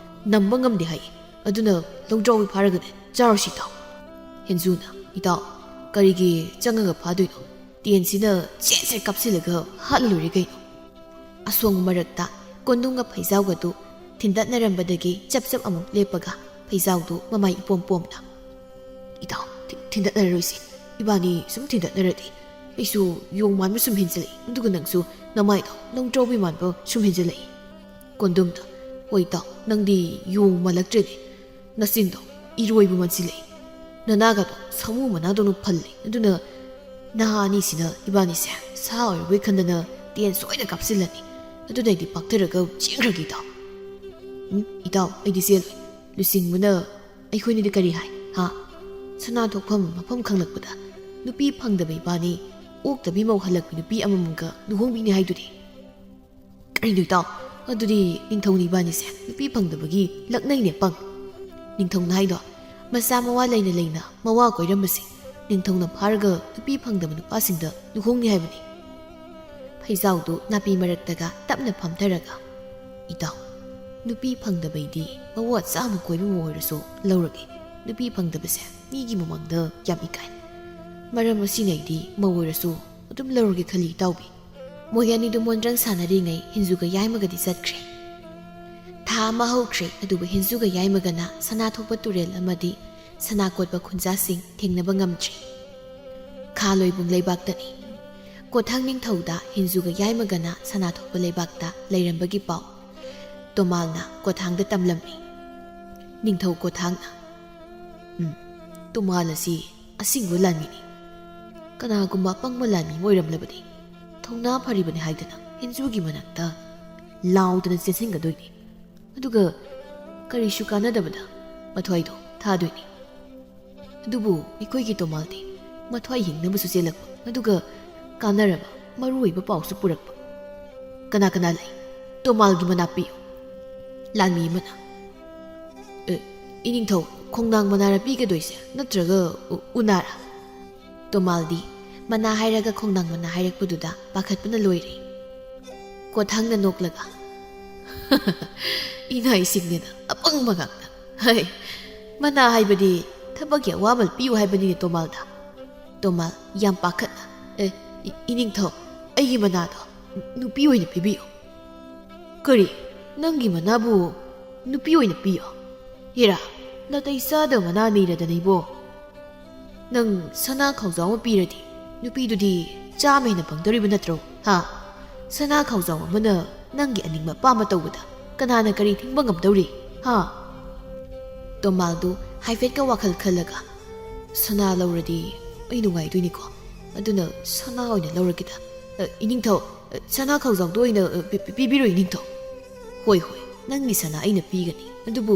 ꯅꯝꯕ ꯉꯝꯗꯦ ꯍꯥꯏ꯫ ꯑꯗꯨꯅ ꯂꯧꯗ꯭ꯔꯥꯎꯕꯤ ꯐꯥꯔꯒꯅꯦ ꯆꯥꯔꯨꯁꯤ ꯏꯇꯥꯎ꯫" ꯍꯦꯟꯖꯨꯅ, "ꯏꯇꯥꯎ, ꯀꯔꯤꯒꯤ ꯆꯪꯉꯒ ꯐꯥꯗꯣꯏꯅꯣ? ꯇꯦꯟꯁꯤꯅ ꯆꯦꯠ ꯆꯦꯠ ꯀꯥꯞꯁꯤꯜꯂꯒ ꯍꯥꯠꯂ ꯂꯣꯏꯔꯦ ꯀꯩꯅꯣ꯫" ꯑꯁꯣꯡ ꯃꯔꯛꯇ ꯀꯣꯟꯅꯨꯡꯒ ꯐꯩꯖꯥꯎꯒꯗꯨ ꯊꯤꯟꯗꯠꯅꯔꯝꯕꯗꯒꯤ ꯆꯞ ꯆꯞ ꯑꯃꯨꯛ ꯂꯦꯞꯄꯒ ꯐꯩꯖꯥꯎꯗꯨ ꯃꯃꯥꯏ ꯏꯄꯣꯝ ꯄꯣꯝꯅ, "ꯏꯇꯥꯎ, ꯊꯤ-, ꯊꯤꯟꯗꯠꯅꯔꯔꯣꯏꯁꯤ꯫ ꯏꯕꯥꯅꯤ ꯁꯨꯝ ꯊꯤꯟꯗꯠꯅꯔꯗꯤ ꯑꯩꯁꯨ ꯌꯣꯡ ꯃꯥꯟꯕ ꯁꯨꯝ ꯍꯦꯟꯖꯤꯜꯂꯛꯏ, ꯑꯗꯨꯒ ꯅꯪꯁꯨ ꯅꯃꯥꯏꯗꯣ ꯂꯧꯗ꯭ꯔꯥꯎꯕꯤ ꯃꯥꯟꯕ ꯁꯨꯝ ꯍꯦꯟꯖꯤꯜꯂꯛꯏ꯫" ꯀꯣꯟꯗꯨꯝꯗ, "ꯍꯣꯏ ꯏꯇꯥꯎ, ꯅꯪꯗꯤ ꯌꯣꯡ ꯃꯥꯜꯂꯛꯇ꯭ꯔꯦꯅꯦ꯫ ꯅꯆꯤꯟꯗꯣ ꯏꯔꯣꯏꯕ ꯃꯥꯟꯁꯤꯜꯂꯛꯏ꯫ ꯅꯅꯥꯒꯗꯣ ꯁꯥꯃꯨ ꯃꯅꯥꯗꯧꯅ ꯐꯜꯂꯤ꯫ ꯑꯗꯨꯅ ꯅꯍꯥ ꯑꯅꯤꯁꯤꯅ ꯏꯕꯥꯅꯤꯁꯦ ꯁꯥ ꯑꯣꯏꯔꯕꯣꯏ ꯈꯟꯗꯅ ꯇꯦꯟ ꯁꯣꯏꯗ ꯀꯥꯞꯁꯤꯜꯂꯅꯤ꯫ ꯑꯗꯨꯅ ꯑꯩꯗꯤ ꯄꯥꯛꯊꯔꯒ ꯆꯦꯟꯈ꯭ꯔꯒꯦ ꯏꯇꯥꯎ꯫" "ꯎꯝ, ꯏꯇꯥꯎ, ꯑꯩꯗꯤ ꯆꯦꯜꯂꯣꯏ꯫ ꯂꯨꯆꯤꯡꯕꯅ ꯑꯩꯈꯣꯏꯅꯤꯗꯤ ꯀꯔꯤ ꯍꯥꯏ, ꯍꯥ? ꯁꯅꯥ ꯊꯣꯛꯐꯝ ꯃꯐꯝ ꯈꯪꯂꯛꯄꯗ ꯅꯨꯄꯤ ꯐꯪꯗꯕ ꯏꯕꯥꯅꯤ ꯑꯣꯛꯇꯕꯤ ꯃꯧ ꯍꯜꯂꯛꯄꯤ ꯅꯨꯄꯤ ꯑꯃꯃꯝꯒ ꯂꯨꯍꯣꯡꯕꯤꯅꯤ ꯍꯥꯏꯗꯨꯗꯤ꯫" "ꯀꯔꯤꯅꯣ ꯏꯇꯥꯎ? ꯑꯗꯨꯗꯤ ꯅꯤꯡꯊꯧꯅ ꯏꯕꯥꯅꯤꯁꯦ ꯅꯨꯄꯤ ꯐꯪꯗꯕꯒꯤ ꯂꯛꯅꯩꯅꯦ ꯄꯪ꯫ ꯅꯤꯡꯊꯧꯅ ꯍꯥꯏꯗꯣ ꯃꯆꯥ ꯃꯋꯥ ꯂꯩꯅ ꯂꯩꯅ ꯃꯋꯥ ꯀꯣꯏꯔꯝꯕꯁꯦ ꯅꯤꯡꯊꯧꯅ ꯐꯥꯔꯒ ꯅꯨꯄꯤ ꯐꯪꯗꯕ ꯅꯨꯄꯥꯁꯤꯡꯗ ꯂꯨꯍꯣꯡꯅꯤ ꯍꯥꯏꯕꯅꯤ꯫ ꯐꯩꯖꯥꯎꯗꯨ ꯅꯥꯄꯤ ꯃꯔꯛꯇꯒ ꯇꯞꯅ ꯐꯝꯊꯔꯒ, "ꯏꯇꯥꯎ, ꯅꯨꯄꯤ ꯐꯪꯗꯕꯩꯗꯤ ꯃꯋꯥ ꯆꯥꯝꯃ ꯀꯣꯏꯕ ꯑꯃ ꯑꯣꯏꯔꯁꯨ ꯂꯧꯔꯒꯦ꯫ ꯅꯨꯄꯤ ꯐꯪꯗꯕꯁꯦ ꯃꯤꯒꯤ ꯃꯃꯥꯡꯗ ꯌꯥꯝ ꯏꯀꯥꯏ꯫ ꯃꯔꯝ ꯑꯁꯤꯅ ꯑꯩꯗꯤ ꯃꯧ ꯑꯣꯏꯔꯁꯨ ꯑꯗꯨꯝ ꯂꯧꯔꯒꯦ ꯈꯜꯂꯤ ꯏꯇꯥꯎꯕꯤ꯫" ꯃꯣꯏ ꯑꯅꯤꯗꯨ ꯃꯣꯟꯗ꯭ꯔꯪ ꯁꯥꯟꯅꯔꯤꯉꯩ ꯍꯤꯟꯖꯨꯒ ꯌꯥꯏꯃꯒꯗꯤ ꯆꯠꯈ꯭ꯔꯦ꯫ ꯊꯥ ꯑꯃ ꯍꯧꯈ꯭ꯔꯦ, ꯑꯗꯨꯕꯨ ꯍꯤꯟꯖꯨꯒ ꯌꯥꯏꯃꯒꯅ ꯁꯅꯥ ꯊꯣꯛꯄ ꯇꯨꯔꯦꯜ ꯑꯃꯗꯤ ꯁꯅꯥ ꯀꯣꯠꯄ ꯈꯨꯟꯖꯥꯁꯤꯡ ꯊꯦꯡꯅꯕ ꯉꯝꯗ꯭ꯔꯤ꯫ ꯈꯥ ꯂꯣꯏꯕꯨꯡ ꯂꯩꯕꯥꯛꯇꯅꯤ꯫ ꯀꯣꯊꯥꯡ ꯅꯤꯡꯊꯧꯗ ꯍꯤꯟꯖꯨꯒ ꯌꯥꯏꯃꯒꯅ ꯁꯅꯥ ꯊꯣꯛꯄ ꯂꯩꯕꯥꯛꯇ ꯂꯩꯔꯝꯕꯒꯤ ꯄꯥꯎ ꯇꯣꯃꯥꯜꯅ ꯀꯣꯊꯥꯡꯗ ꯇꯝꯂꯝꯃꯤ꯫ ꯅꯤꯡꯊꯧ ꯀꯣꯊꯥꯡꯅ, "ꯎꯝ, ꯇꯣꯃꯥꯜ ꯑꯁꯤ ꯑꯁꯤꯡꯕ ꯂꯥꯟꯃꯤꯅꯤ꯫ ꯀꯅꯥꯒꯨꯝꯕ ꯑꯄꯪꯕ ꯂꯥꯟꯃꯤ ꯑꯃ ꯑꯣꯏꯔꯝꯂꯕꯗꯤ ꯊꯧꯅꯥ ꯐꯔꯤꯕꯅꯤ ꯍꯥꯏꯗꯨꯅ ꯍꯤꯟꯖꯨꯒꯤ ꯃꯅꯥꯛꯇ ꯂꯥꯎꯗꯅ ꯆꯦꯟꯁꯤꯟꯒꯗꯣꯏꯅꯤ꯫ ꯑꯗꯨꯒ ꯀꯔꯤꯁꯨ ꯀꯥꯟꯅꯗꯕꯗ ꯃꯊ꯭ꯋꯥꯏꯗꯣ ꯊꯥꯗꯣꯏꯅꯤ꯫ ꯑꯗꯨꯕꯨ ꯑꯩꯈꯣꯏꯒꯤ ꯇꯣꯃꯥꯜꯗꯤ ꯃꯊ꯭ꯋꯥꯏ ꯍꯤꯡꯅꯕꯁꯨ ꯆꯦꯜꯂꯛꯄ, ꯑꯗꯨꯒ ꯀꯥꯟꯅꯔꯕ ꯃꯔꯨ ꯑꯣꯏꯕ ꯄꯥꯎꯁꯨ ꯄꯨꯔꯛꯄ꯫ ꯀꯅꯥ ꯀꯅꯥ ꯂꯩ? ꯇꯣꯃꯥꯜꯒꯤ ꯃꯅꯥ ꯄꯤꯌꯨ꯫" ꯂꯥꯟꯃꯤ ꯑꯃꯅ, "ꯑꯦ, ꯏꯅꯤꯡꯊꯧ, ꯈꯣꯡꯅꯥꯡ ꯃꯅꯥꯔ ꯄꯤꯒꯗꯣꯏꯁꯦ, ꯅꯠꯇ꯭ꯔꯒ ꯎ-, ꯎꯅꯥꯔ?" ꯇꯣꯃꯥꯜꯗꯤ ꯃꯅꯥ ꯍꯥꯏꯔꯒ ꯈꯣꯡꯅꯥꯡ ꯃꯅꯥ ꯍꯥꯏꯔꯛꯄꯗꯨꯗ ꯄꯥꯈꯠꯄꯅ ꯂꯣꯏꯔꯦ꯫ ꯀꯣꯊꯥꯡꯅ ꯅꯣꯛꯂꯒ, "ꯏꯅꯥꯏꯁꯤꯡꯅꯦꯅ ꯑꯄꯪꯕ ꯉꯥꯛꯇ꯫ ꯍꯩ, ꯃꯅꯥ ꯍꯥꯏꯕꯗꯤ ꯊꯕꯛꯀꯤ ꯑꯋꯥꯃꯜ ꯄꯤꯌꯨ ꯍꯥꯏꯕꯅꯤꯅꯦ ꯇꯣꯃꯥꯜꯗ꯫" ꯇꯣꯃꯥꯜ ꯌꯥꯝ ꯄꯥꯈꯠꯅ, "ꯑꯦ, ꯏ-, ꯏꯅꯤꯡꯊꯧ, ꯑꯩꯒꯤ ꯃꯅꯥꯗꯣ ꯅꯨꯄꯤ ꯑꯣꯏꯅ ꯄꯤꯕꯤꯌꯨ꯫" "ꯀꯔꯤ? ꯅꯪꯒꯤ ꯃꯅꯥꯕꯨ ꯅꯨꯄꯤ ꯑꯣꯏꯅ ꯄꯤꯌꯣ? ꯍꯦꯔꯥ, ꯅꯥꯇꯩ ꯆꯥꯗꯕ ꯃꯅꯥ ꯅꯤꯔꯗꯅ ꯏꯕꯣ꯫ ꯅꯪ ꯁꯅꯥ ꯈꯥꯎꯖꯥꯎ ꯑꯃ ꯄꯤꯔꯗꯤ ꯅꯨꯄꯤꯗꯨꯗꯤ ꯆꯥꯝꯃ ꯍꯦꯟꯅ ꯐꯪꯗꯧꯔꯤꯕ ꯅꯠꯇ꯭ꯔꯣ? ꯍꯥ? ꯁꯅꯥ ꯈꯥꯎꯖꯥꯎ ꯑꯃꯅ ꯅꯪꯒꯤ ꯑꯅꯤꯡꯕ ꯑꯄꯥꯝꯕ ꯇꯧꯕꯗ ꯀꯅꯥꯅ ꯀꯔꯤ ꯊꯤꯡꯕ ꯉꯝꯗꯧꯔꯤ? ꯍꯥ?" ꯇꯣꯃꯥꯜꯗꯨ ꯍꯥꯏꯐꯦꯠꯀ ꯋꯥꯈꯜ ꯈꯜꯂꯒ, "ꯁꯅꯥ ꯂꯧꯔꯗꯤ ꯑꯩ ꯅꯨꯡꯉꯥꯏꯗꯣꯏꯅꯤꯀꯣ꯫ ꯑꯗꯨꯅ ꯁꯅꯥ ꯑꯣꯏꯅ ꯂꯧꯔꯒꯦꯗ꯫ ꯑ, ꯏꯅꯤꯡꯊꯧ, ꯑ, ꯁꯅꯥ ꯈꯥꯎꯖꯥꯎꯗꯣ ꯑꯣꯏꯅ, ꯑ, ꯄꯤ-, ꯄꯤ-, ꯄꯤꯕꯤꯔꯣ ꯏꯅꯤꯡꯊꯧ꯫" "ꯍꯣꯏ, ꯍꯣꯏ, ꯅꯪꯒꯤ ꯁꯅꯥ ꯑꯩꯅ ꯄꯤꯒꯅꯤ꯫ ꯑꯗꯨꯕꯨ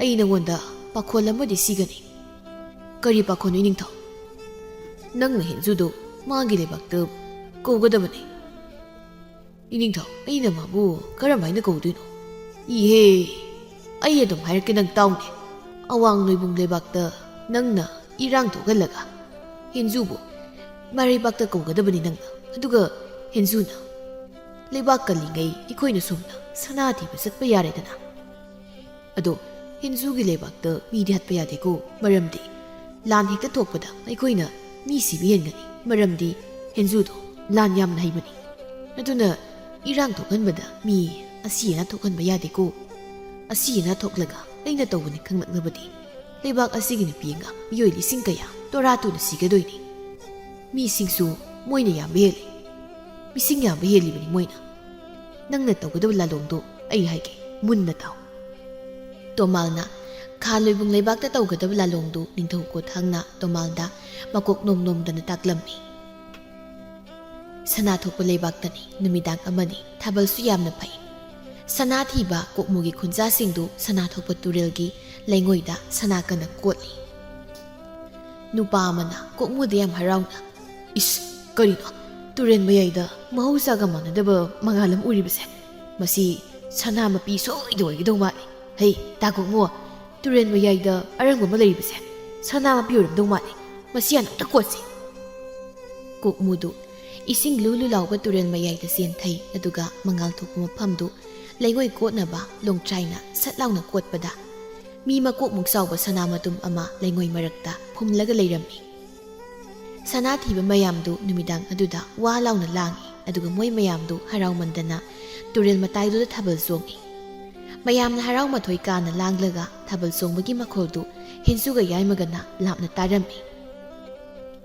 ꯑꯩ ꯅꯉꯣꯟꯗ ꯄꯥꯈꯣꯜ ꯑꯃꯗꯤ ꯁꯤꯒꯅꯤ꯫" "ꯀꯔꯤ ꯄꯥꯈꯣꯜꯅꯣ ꯏꯅꯤꯡꯊꯧ?" "ꯅꯪꯅ ꯍꯤꯟꯖꯨꯗꯣ ꯃꯥꯒꯤ ꯂꯩꯕꯥꯛꯇ ꯀꯧꯒꯗꯕꯅꯤ꯫" "ꯏꯅꯤꯡꯊꯧ, ꯑꯩꯅ ꯃꯥꯕꯨ ꯀꯔꯝ ꯍꯥꯏꯅ ꯀꯧꯗꯣꯏꯅꯣ?" "ꯏꯍꯦ, ꯑꯩ ꯑꯗꯨꯝ ꯍꯥꯏꯔꯛꯀꯦ, ꯅꯪ ꯇꯥꯎꯅꯦ꯫ ꯑꯋꯥꯡ ꯅꯣꯏꯕꯨꯡ ꯂꯩꯕꯥꯛꯇ ꯅꯪꯅ ꯏꯔꯥꯡ ꯊꯣꯛꯍꯜꯂꯒ ꯍꯦꯟꯖꯨꯕꯨ ꯃꯔꯩꯕꯥꯛꯇ ꯀꯧꯒꯗꯕꯅꯤ ꯅꯪꯅ꯫ ꯑꯗꯨꯒ ꯍꯦꯟꯖꯨꯅ, "ꯂꯩꯕꯥꯛ ꯀꯜꯂꯤꯉꯩ ꯑꯩꯈꯣꯏꯅ ꯁꯣꯝꯗ ꯁꯅꯥ ꯊꯤꯕ ꯆꯠꯄ ꯌꯥꯔꯦꯗꯅ꯫ ꯑꯗꯣ ꯍꯦꯟꯖꯨꯒꯤ ꯂꯩꯕꯥꯛꯇ ꯃꯤꯗꯤ ꯍꯥꯠꯄ ꯌꯥꯗꯦꯀꯣ, ꯃꯔꯝꯗꯤ ꯂꯥꯟ ꯍꯦꯛꯇ ꯊꯣꯛꯄꯗ ꯑꯩꯈꯣꯏꯅ ꯃꯤ ꯁꯤꯕ ꯍꯦꯟꯒꯅꯤ, ꯃꯔꯝꯗꯤ ꯍꯦꯟꯖꯨꯗꯣ ꯂꯥꯟ ꯌꯥꯝꯅ ꯍꯩꯕꯅꯤ꯫ ꯑꯗꯨꯅ ꯏꯔꯥꯡ ꯊꯣꯛꯍꯟꯕꯗ ꯃꯤ ꯑꯁꯤ ꯑꯅꯥ ꯊꯣꯛꯍꯟꯕ ꯌꯥꯗꯦꯀꯣ꯫ ꯑꯁꯤ ꯑꯅꯥ ꯊꯣꯛꯂꯒ ꯑꯩꯅ ꯇꯧꯕꯅꯤ ꯈꯪꯂꯛꯂꯕꯗꯤ ꯂꯩꯕꯥꯛ ꯑꯁꯤꯒꯤ ꯅꯨꯄꯤ ꯑꯉꯥꯡ ꯃꯤꯑꯣꯏ ꯂꯤꯁꯤꯡ ꯀꯌꯥ ꯇꯣꯔꯥ ꯇꯨꯅ ꯁꯤꯒꯗꯣꯏꯅꯤ꯫ ꯃꯤꯁꯤꯡꯁꯨ ꯃꯣꯏꯅ ꯌꯥꯝꯕ ꯍꯦꯜꯂꯤ꯫ ꯃꯤꯁꯤꯡ ꯌꯥꯝꯕ ꯍꯦꯜꯂꯤꯕꯅꯤ ꯃꯣꯏꯅ꯫ ꯅꯪꯅ ꯇꯧꯒꯗꯕ ꯂꯥꯂꯣꯡꯗꯣ ꯑꯩ ꯍꯥꯏꯒꯦ, ꯃꯨꯟꯅ ꯇꯥꯎ꯫" ꯇꯣꯃꯥꯜꯅ ꯈꯥ ꯂꯣꯏꯕꯨꯡ ꯂꯩꯕꯥꯛꯇ ꯇꯧꯒꯗꯕ ꯂꯥꯂꯣꯡꯗꯨ ꯅꯤꯡꯊꯧ ꯀꯣꯊꯥꯡꯅ ꯇꯣꯃꯥꯜꯗ ꯃꯀꯣꯛ ꯅꯣꯝ ꯅꯣꯝꯗꯅ ꯇꯥꯛꯂꯝꯃꯤ꯫ ꯁꯅꯥ ꯊꯣꯛꯄ ꯂꯩꯕꯥꯛꯇꯅꯤ ꯅꯨꯃꯤꯗꯥꯡ ꯑꯃꯅꯤ, ꯊꯥꯕꯜꯁꯨ ꯌꯥꯝꯅ ꯐꯩ꯫ ꯁꯅꯥ ꯊꯤꯕ ꯀꯣꯛꯃꯨꯒꯤ ꯈꯨꯟꯖꯥꯁꯤꯡꯗꯨ ꯁꯅꯥ ꯊꯣꯛꯄ ꯇꯨꯔꯦꯜꯒꯤ ꯂꯩꯉꯣꯏꯗ ꯁꯅꯥ ꯀꯟꯅ ꯀꯣꯠꯂꯤ꯫ ꯅꯨꯄꯥ ꯑꯃꯅ ꯀꯣꯛꯃꯨꯗ ꯌꯥꯝ ꯍꯔꯥꯎꯅ, "ꯏꯁ, ꯀꯔꯤꯅꯣ? ꯇꯨꯔꯦꯜ ꯃꯌꯥꯏꯗ ꯃꯍꯧꯁꯥꯒ ꯃꯥꯟꯅꯗꯕ ꯃꯉꯥꯜ ꯑꯃ ꯎꯔꯤꯕꯁꯦ? ꯃꯁꯤ ꯁꯅꯥ ꯃꯄꯤ ꯁꯣꯏꯗ ꯑꯣꯏꯒꯗꯧ ꯃꯥꯜꯂꯤ꯫ ꯍꯩ, ꯇꯥ ꯀꯣꯛꯃꯨ, ꯇꯨꯔꯦꯜ ꯃꯌꯥꯏꯗ ꯑꯔꯪꯕ ꯑꯃ ꯂꯩꯔꯤꯕꯁꯦ ꯁꯅꯥ ꯃꯄꯤ ꯑꯣꯏꯔꯝꯗꯧ ꯃꯥꯜꯂꯤ꯫ ꯃꯁꯤ ꯍꯥꯟꯅ ꯑꯝꯇ ꯀꯣꯠꯁꯤ꯫" ꯀꯣꯛꯃꯨꯗꯨ ꯏꯁꯤꯡ ꯂꯨ ꯂꯨ ꯂꯥꯎꯕ ꯇꯨꯔꯦꯜ ꯃꯌꯥꯏꯗ ꯆꯦꯟꯊꯩ, ꯑꯗꯨꯒ ꯃꯉꯥꯜ ꯊꯣꯛꯄ ꯃꯐꯝꯗꯨ ꯂꯩꯉꯣꯏ ꯀꯣꯠꯅꯕ ꯂꯣꯡꯇ꯭ꯔꯥꯏꯅ ꯁꯠ ꯂꯥꯎꯅ ꯀꯣꯠꯄꯗ, ꯃꯤ ꯃꯀꯣꯛꯃꯨꯛ ꯆꯥꯎꯕ ꯁꯅꯥ ꯃꯇꯨꯝ ꯑꯃ ꯂꯩꯉꯣꯏ ꯃꯔꯛꯇ ꯐꯨꯝꯂꯒ ꯂꯩꯔꯝꯃꯤ꯫ ꯁꯅꯥ ꯊꯤꯕ ꯃꯌꯥꯝꯗꯨ ꯅꯨꯃꯤꯗꯥꯡ ꯑꯗꯨꯗ ꯋꯥ ꯂꯥꯎꯅ ꯂꯥꯡꯏ, ꯑꯗꯨꯒ ꯃꯣꯏ ꯃꯌꯥꯝꯗꯨ ꯍꯔꯥꯎꯃꯟꯗꯅ ꯇꯨꯔꯦꯜ ꯃꯇꯥꯏꯗꯨꯗ ꯊꯥꯕꯜ ꯆꯣꯡꯏ꯫ ꯃꯌꯥꯝꯅ ꯍꯔꯥꯎ ꯃꯊꯣꯏ ꯀꯥꯅ ꯂꯥꯡꯂꯒ ꯊꯥꯕꯜ ꯆꯣꯡꯕꯒꯤ ꯃꯈꯣꯜꯗꯨ ꯍꯦꯟꯖꯨꯒ ꯌꯥꯏꯃꯒꯅ ꯂꯥꯞꯅ ꯇꯥꯔꯝꯃꯤ꯫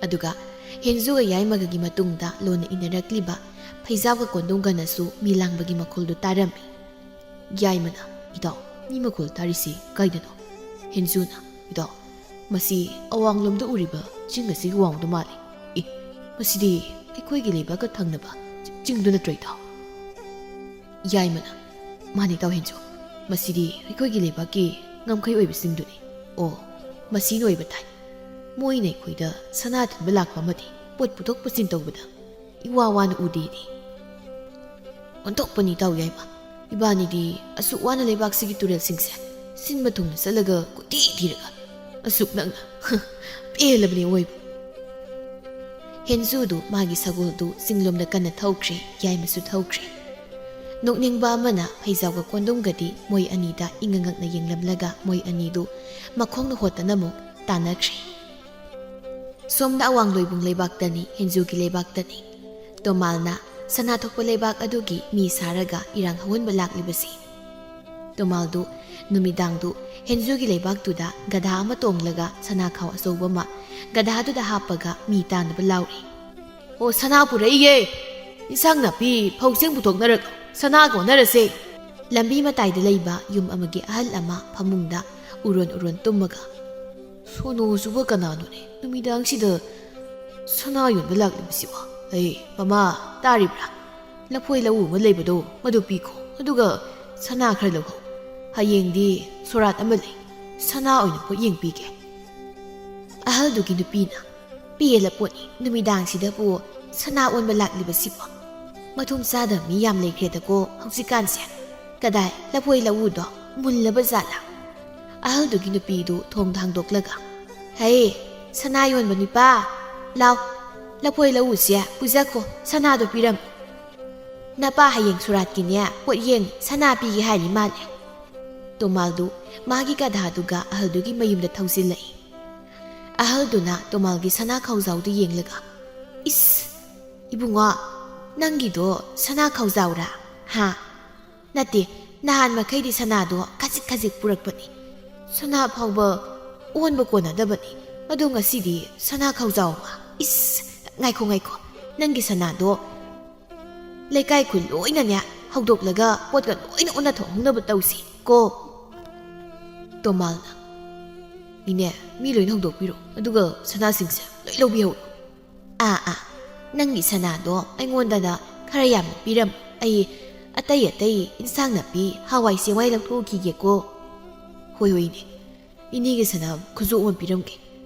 ꯑꯗꯨꯒ ꯍꯦꯟꯖꯨꯒ ꯌꯥꯏꯃꯒꯒꯤ ꯃꯇꯨꯡꯗ ꯂꯣꯟꯅ ꯏꯟꯅꯔꯛꯂꯤꯕ ꯐꯩꯖꯥꯎꯒ ꯀꯣꯟꯗꯣꯡꯒꯅꯁꯨ ꯃꯤ ꯂꯥꯡꯕꯒꯤ ꯃꯈꯣꯜꯗꯨ ꯇꯥꯔꯝꯃꯤ꯫ ꯌꯥꯏꯃꯅ, "ꯏꯇꯥꯎ, ꯃꯤ ꯃꯈꯣꯜ ꯇꯥꯔꯤꯁꯤ ꯀꯥꯏꯗꯅꯣ?" ꯍꯦꯟꯖꯨꯅ, "ꯏꯇꯥꯎ, ꯃꯁꯤ ꯑꯋꯥꯡꯂꯣꯝꯗ ꯎꯔꯤꯕ ꯆꯤꯡ ꯑꯁꯤꯒꯤ ꯋꯥꯡꯗ ꯃꯥꯜꯂꯤ꯫ ꯑꯦ, ꯃꯁꯤꯗꯤ ꯑꯩꯈꯣꯏꯒꯤ ꯂꯩꯕꯥꯛꯀ ꯊꯪꯅꯕ ꯆꯤꯡꯗꯨ ꯅꯠꯇ꯭ꯔꯣ, ꯏꯇꯥꯎ?" ꯌꯥꯏꯃꯅ, "ꯃꯥꯅꯤ, ꯏꯇꯥꯎ ꯍꯦꯟꯖꯨ, ꯃꯁꯤꯗꯤ ꯑꯩꯈꯣꯏꯒꯤ ꯂꯩꯕꯥꯛꯀꯤ ꯉꯝꯈꯩ ꯑꯣꯏꯕ ꯆꯤꯡꯗꯨꯅꯤ꯫ ꯑꯣ, ꯃꯁꯤꯅ ꯑꯣꯏꯕ ꯇꯥꯏ꯫ ꯃꯣꯏꯅ ꯑꯩꯈꯣꯏꯗ ꯁꯅꯥ ꯊꯤꯟꯕ ꯂꯥꯛꯄ ꯑꯃꯗꯤ ꯄꯣꯠ ꯄꯨꯊꯣꯛ ꯄꯨꯁꯤꯟ ꯇꯧꯕꯗ ꯏꯋꯥ ꯋꯥꯅ ꯎꯗꯦꯅꯦ꯫ ꯑꯣꯟꯊꯣꯛꯄꯅꯤ ꯏꯇꯥꯎ ꯌꯥꯏꯃ꯫ ꯏꯕꯥꯅꯤꯗꯤ ꯑꯁꯨꯛ ꯋꯥꯅ ꯂꯩꯕꯥꯛꯁꯤꯒꯤ ꯇꯨꯔꯦꯜꯁꯤꯡꯁꯦ ꯁꯤꯟꯕ ꯊꯨꯡꯅ ꯆꯠꯂꯒ ꯀꯣꯏꯊꯤ ꯊꯤꯔꯒ ꯑꯁꯨꯛ ꯅꯛꯅ ꯄꯦꯜꯂꯕꯅꯤ ꯑꯋꯣꯏꯕ꯫" ꯍꯦꯟꯖꯨꯗꯨ ꯃꯥꯒꯤ ꯁꯒꯣꯜꯗꯨ ꯆꯤꯡꯂꯣꯝꯗ ꯀꯟꯅ ꯊꯧꯈ꯭ꯔꯦ, ꯌꯥꯏꯃꯁꯨ ꯊꯧꯈ꯭ꯔꯦ꯫ ꯅꯣꯛꯅꯤꯡꯕ ꯑꯃꯅ ꯐꯩꯖꯥꯎꯒ ꯀꯣꯟꯗꯣꯝꯒꯗꯤ ꯃꯣꯏ ꯑꯅꯤꯗ ꯏꯉꯛ ꯉꯛꯅ ꯌꯦꯡꯂꯝꯂꯒ ꯃꯣꯏ ꯑꯅꯤꯗꯨ ꯃꯈꯣꯡꯅ ꯍꯣꯠꯇꯅ ꯑꯃꯨꯛ ꯇꯥꯟꯅꯈ꯭ꯔꯦ꯫ ꯁꯣꯝꯗ ꯑꯋꯥꯡ ꯂꯣꯏꯕꯨꯡ ꯂꯩꯕꯥꯛꯇꯅꯤ, ꯍꯦꯟꯖꯨꯒꯤ ꯂꯩꯕꯥꯛꯇꯅꯤ꯫ ꯇꯣꯃꯥꯜꯅ ꯁꯅꯥ ꯊꯣꯛꯄ ꯂꯩꯕꯥꯛ ꯑꯗꯨꯒꯤ ꯃꯤ ꯁꯥꯔꯒ ꯏꯔꯥꯡ ꯍꯧꯍꯟꯕ ꯂꯥꯛꯂꯤꯕꯁꯤ꯫ ꯇꯣꯃꯥꯜꯗꯨ ꯅꯨꯃꯤꯗꯥꯡꯗꯨ ꯍꯦꯟꯖꯨꯒꯤ ꯂꯩꯕꯥꯛꯇꯨꯗ ꯒꯙꯥ ꯑꯃ ꯇꯣꯡꯂꯒ ꯁꯅꯥ ꯈꯥꯎ ꯑꯆꯧꯕ ꯑꯃ ꯒꯙꯥꯗꯨꯗ ꯍꯥꯞꯄꯒ ꯃꯤ ꯇꯥꯅꯕ ꯂꯥꯎꯔꯤ꯫ "ꯑꯣ, ꯁꯅꯥ ꯄꯨꯔꯛꯏꯌꯦ! ꯏꯟꯁꯥꯡ ꯅꯥꯄꯤ, ꯐꯧ ꯆꯦꯡ ꯄꯨꯊꯣꯛꯅꯔꯒ ꯁꯅꯥꯒ ꯑꯣꯟꯅꯔꯁꯦ!" ꯂꯝꯕꯤ ꯃꯇꯥꯏꯗ ꯂꯩꯕ ꯌꯨꯝ ꯑꯃꯒꯤ ꯑꯍꯜ ꯑꯃ ꯐꯃꯨꯡꯗ ꯎꯔꯣꯟ ꯎꯔꯣꯟ ꯇꯨꯝꯃꯒ, "ꯁꯣꯅꯣ ꯆꯨꯕ ꯀꯅꯥꯅꯣꯅꯦ ꯅꯨꯃꯤꯗꯥꯡꯁꯤꯗ ꯁꯅꯥ ꯌꯣꯟꯕ ꯂꯥꯛꯂꯤꯕꯁꯤꯕꯣ? ꯑꯩ, ꯃꯃꯥ, ꯇꯥꯔꯤꯕ꯭ꯔꯥ? ꯂꯐꯣꯏ ꯂꯧꯎ ꯑꯃ ꯂꯩꯕꯗꯣ, ꯃꯗꯨ ꯄꯤꯈꯣ, ꯑꯗꯨꯒ ꯁꯅꯥ ꯈꯔ ꯂꯧꯍꯧ꯫ ꯍꯌꯦꯡꯗꯤ ꯁꯣꯔꯥꯠ ꯑꯃ ꯂꯩ, ꯁꯅꯥ ꯑꯣꯏꯅ ꯄꯣꯠꯌꯦꯡ ꯄꯤꯒꯦ꯫" ꯑꯍꯜꯗꯨꯒꯤ ꯅꯨꯄꯤꯅ, "ꯄꯦꯜꯂ ꯄꯣꯠꯅꯤ, ꯅꯨꯃꯤꯗꯥꯡꯁꯤꯗꯕꯨ ꯁꯅꯥ ꯑꯣꯟꯕ ꯂꯥꯛꯂꯤꯕꯁꯤꯕꯣ꯫ ꯃꯊꯣꯡ ꯆꯥꯗꯕ ꯃꯤ ꯌꯥꯝ ꯂꯩꯈ꯭ꯔꯦꯗꯀꯣ ꯍꯧꯖꯤꯛꯀꯥꯟꯁꯦ꯫ ꯀꯗꯥꯏ, ꯂꯐꯣꯏ ꯂꯧꯎꯗꯣ ꯃꯨꯜꯂꯕ ꯖꯥꯠꯂꯥ?" ꯑꯍꯜꯗꯨꯒꯤ ꯅꯨꯄꯤꯗꯨ ꯊꯣꯡꯗ ꯍꯥꯡꯗꯣꯛꯂꯒ, "ꯍꯩ, ꯁꯅꯥ ꯌꯣꯟꯕ ꯅꯨꯄꯥ, ꯂꯥꯎ, ꯂꯐꯣꯏ ꯂꯧꯎꯁꯦ ꯄꯨꯖꯈꯣ, ꯁꯅꯥꯗꯣ ꯄꯤꯔꯝꯃꯨ꯫ ꯅꯄꯥ ꯍꯌꯦꯡ ꯁꯨꯔꯥꯠꯀꯤꯅꯦ ꯄꯣꯠꯌꯦꯡ ꯁꯅꯥ ꯄꯤꯒꯦ ꯍꯥꯏꯔꯤ ꯃꯥꯜꯂꯦ꯫" ꯇꯣꯃꯥꯜꯗꯨ ꯃꯥꯒꯤ ꯒꯙꯥꯗꯨꯒ ꯑꯍꯜꯗꯨꯒꯤ ꯃꯌꯨꯝꯗ ꯊꯧꯖꯤꯜꯂꯛꯏ꯫ ꯑꯍꯜꯗꯨꯅ ꯇꯣꯃꯥꯜꯒꯤ ꯁꯅꯥ ꯈꯥꯎꯖꯥꯎꯗꯨ ꯌꯦꯡꯂꯒ, "ꯏꯁ, ꯏꯕꯨꯡꯉꯣ, ꯅꯪꯒꯤꯗꯣ ꯁꯅꯥ ꯈꯥꯎꯖꯥꯎꯔꯥ? ꯍꯥ? ꯅꯠꯇꯦ, ꯅꯍꯥꯟ ꯃꯈꯩꯗꯤ ꯁꯅꯥꯗꯣ ꯈꯖꯤꯛ ꯈꯖꯤꯛ ꯄꯨꯔꯛꯄꯅꯤ꯫ ꯁꯅꯥ ꯐꯥꯎꯕ ꯑꯣꯟꯕ ꯀꯣꯟꯅꯗꯕꯅꯤ꯫ ꯑꯗꯣ ꯉꯁꯤꯗꯤ ꯁꯅꯥ ꯈꯥꯎꯖꯥꯎ ꯑꯃ꯫ ꯏꯁ, ꯉꯥꯏꯈꯣ, ꯉꯥꯏꯈꯣ, ꯅꯪꯒꯤ ꯁꯅꯥꯗꯣ ꯂꯩꯀꯥꯏ ꯈꯨꯜ ꯂꯣꯏꯅꯅꯦ ꯍꯧꯗꯣꯛꯂꯒ ꯄꯣꯠꯀ ꯂꯣꯏꯅ ꯑꯣꯟꯅ ꯊꯣꯛꯍꯧꯅꯕ ꯇꯧꯁꯤ ꯀꯣ꯫" ꯇꯣꯃꯥꯜꯅ, "ꯏꯅꯦ, ꯃꯤ ꯂꯣꯏꯅ ꯍꯧꯗꯣꯛꯄꯤꯔꯣ, ꯑꯗꯨꯒ ꯁꯅꯥꯁꯤꯡꯁꯦ ꯂꯣꯏ ꯂꯧꯕꯤꯍꯧꯔꯣ꯫" "ꯑꯥ, ꯑꯥ, ꯅꯪꯒꯤ ꯁꯅꯥꯗꯣ ꯑꯩꯉꯣꯟꯗꯅ ꯈꯔ ꯌꯥꯝꯅ ꯄꯤꯔꯝꯃꯨ꯫ ꯑꯩ ꯑꯇꯩ ꯑꯇꯩ ꯏꯟꯁꯥꯡ ꯅꯥꯄꯤ, ꯍꯋꯥꯏ ꯆꯦꯡꯋꯥꯏ ꯂꯧꯊꯣꯛꯈꯤꯒꯦꯀꯣ꯫" "ꯍꯣꯏ, ꯍꯣꯏ, ꯏꯅꯦ꯫ ꯏꯅꯦꯒꯤ ꯁꯅꯥ ꯈꯨꯖꯣꯞ ꯑꯃ ꯄꯤꯔꯝꯒꯦ꯫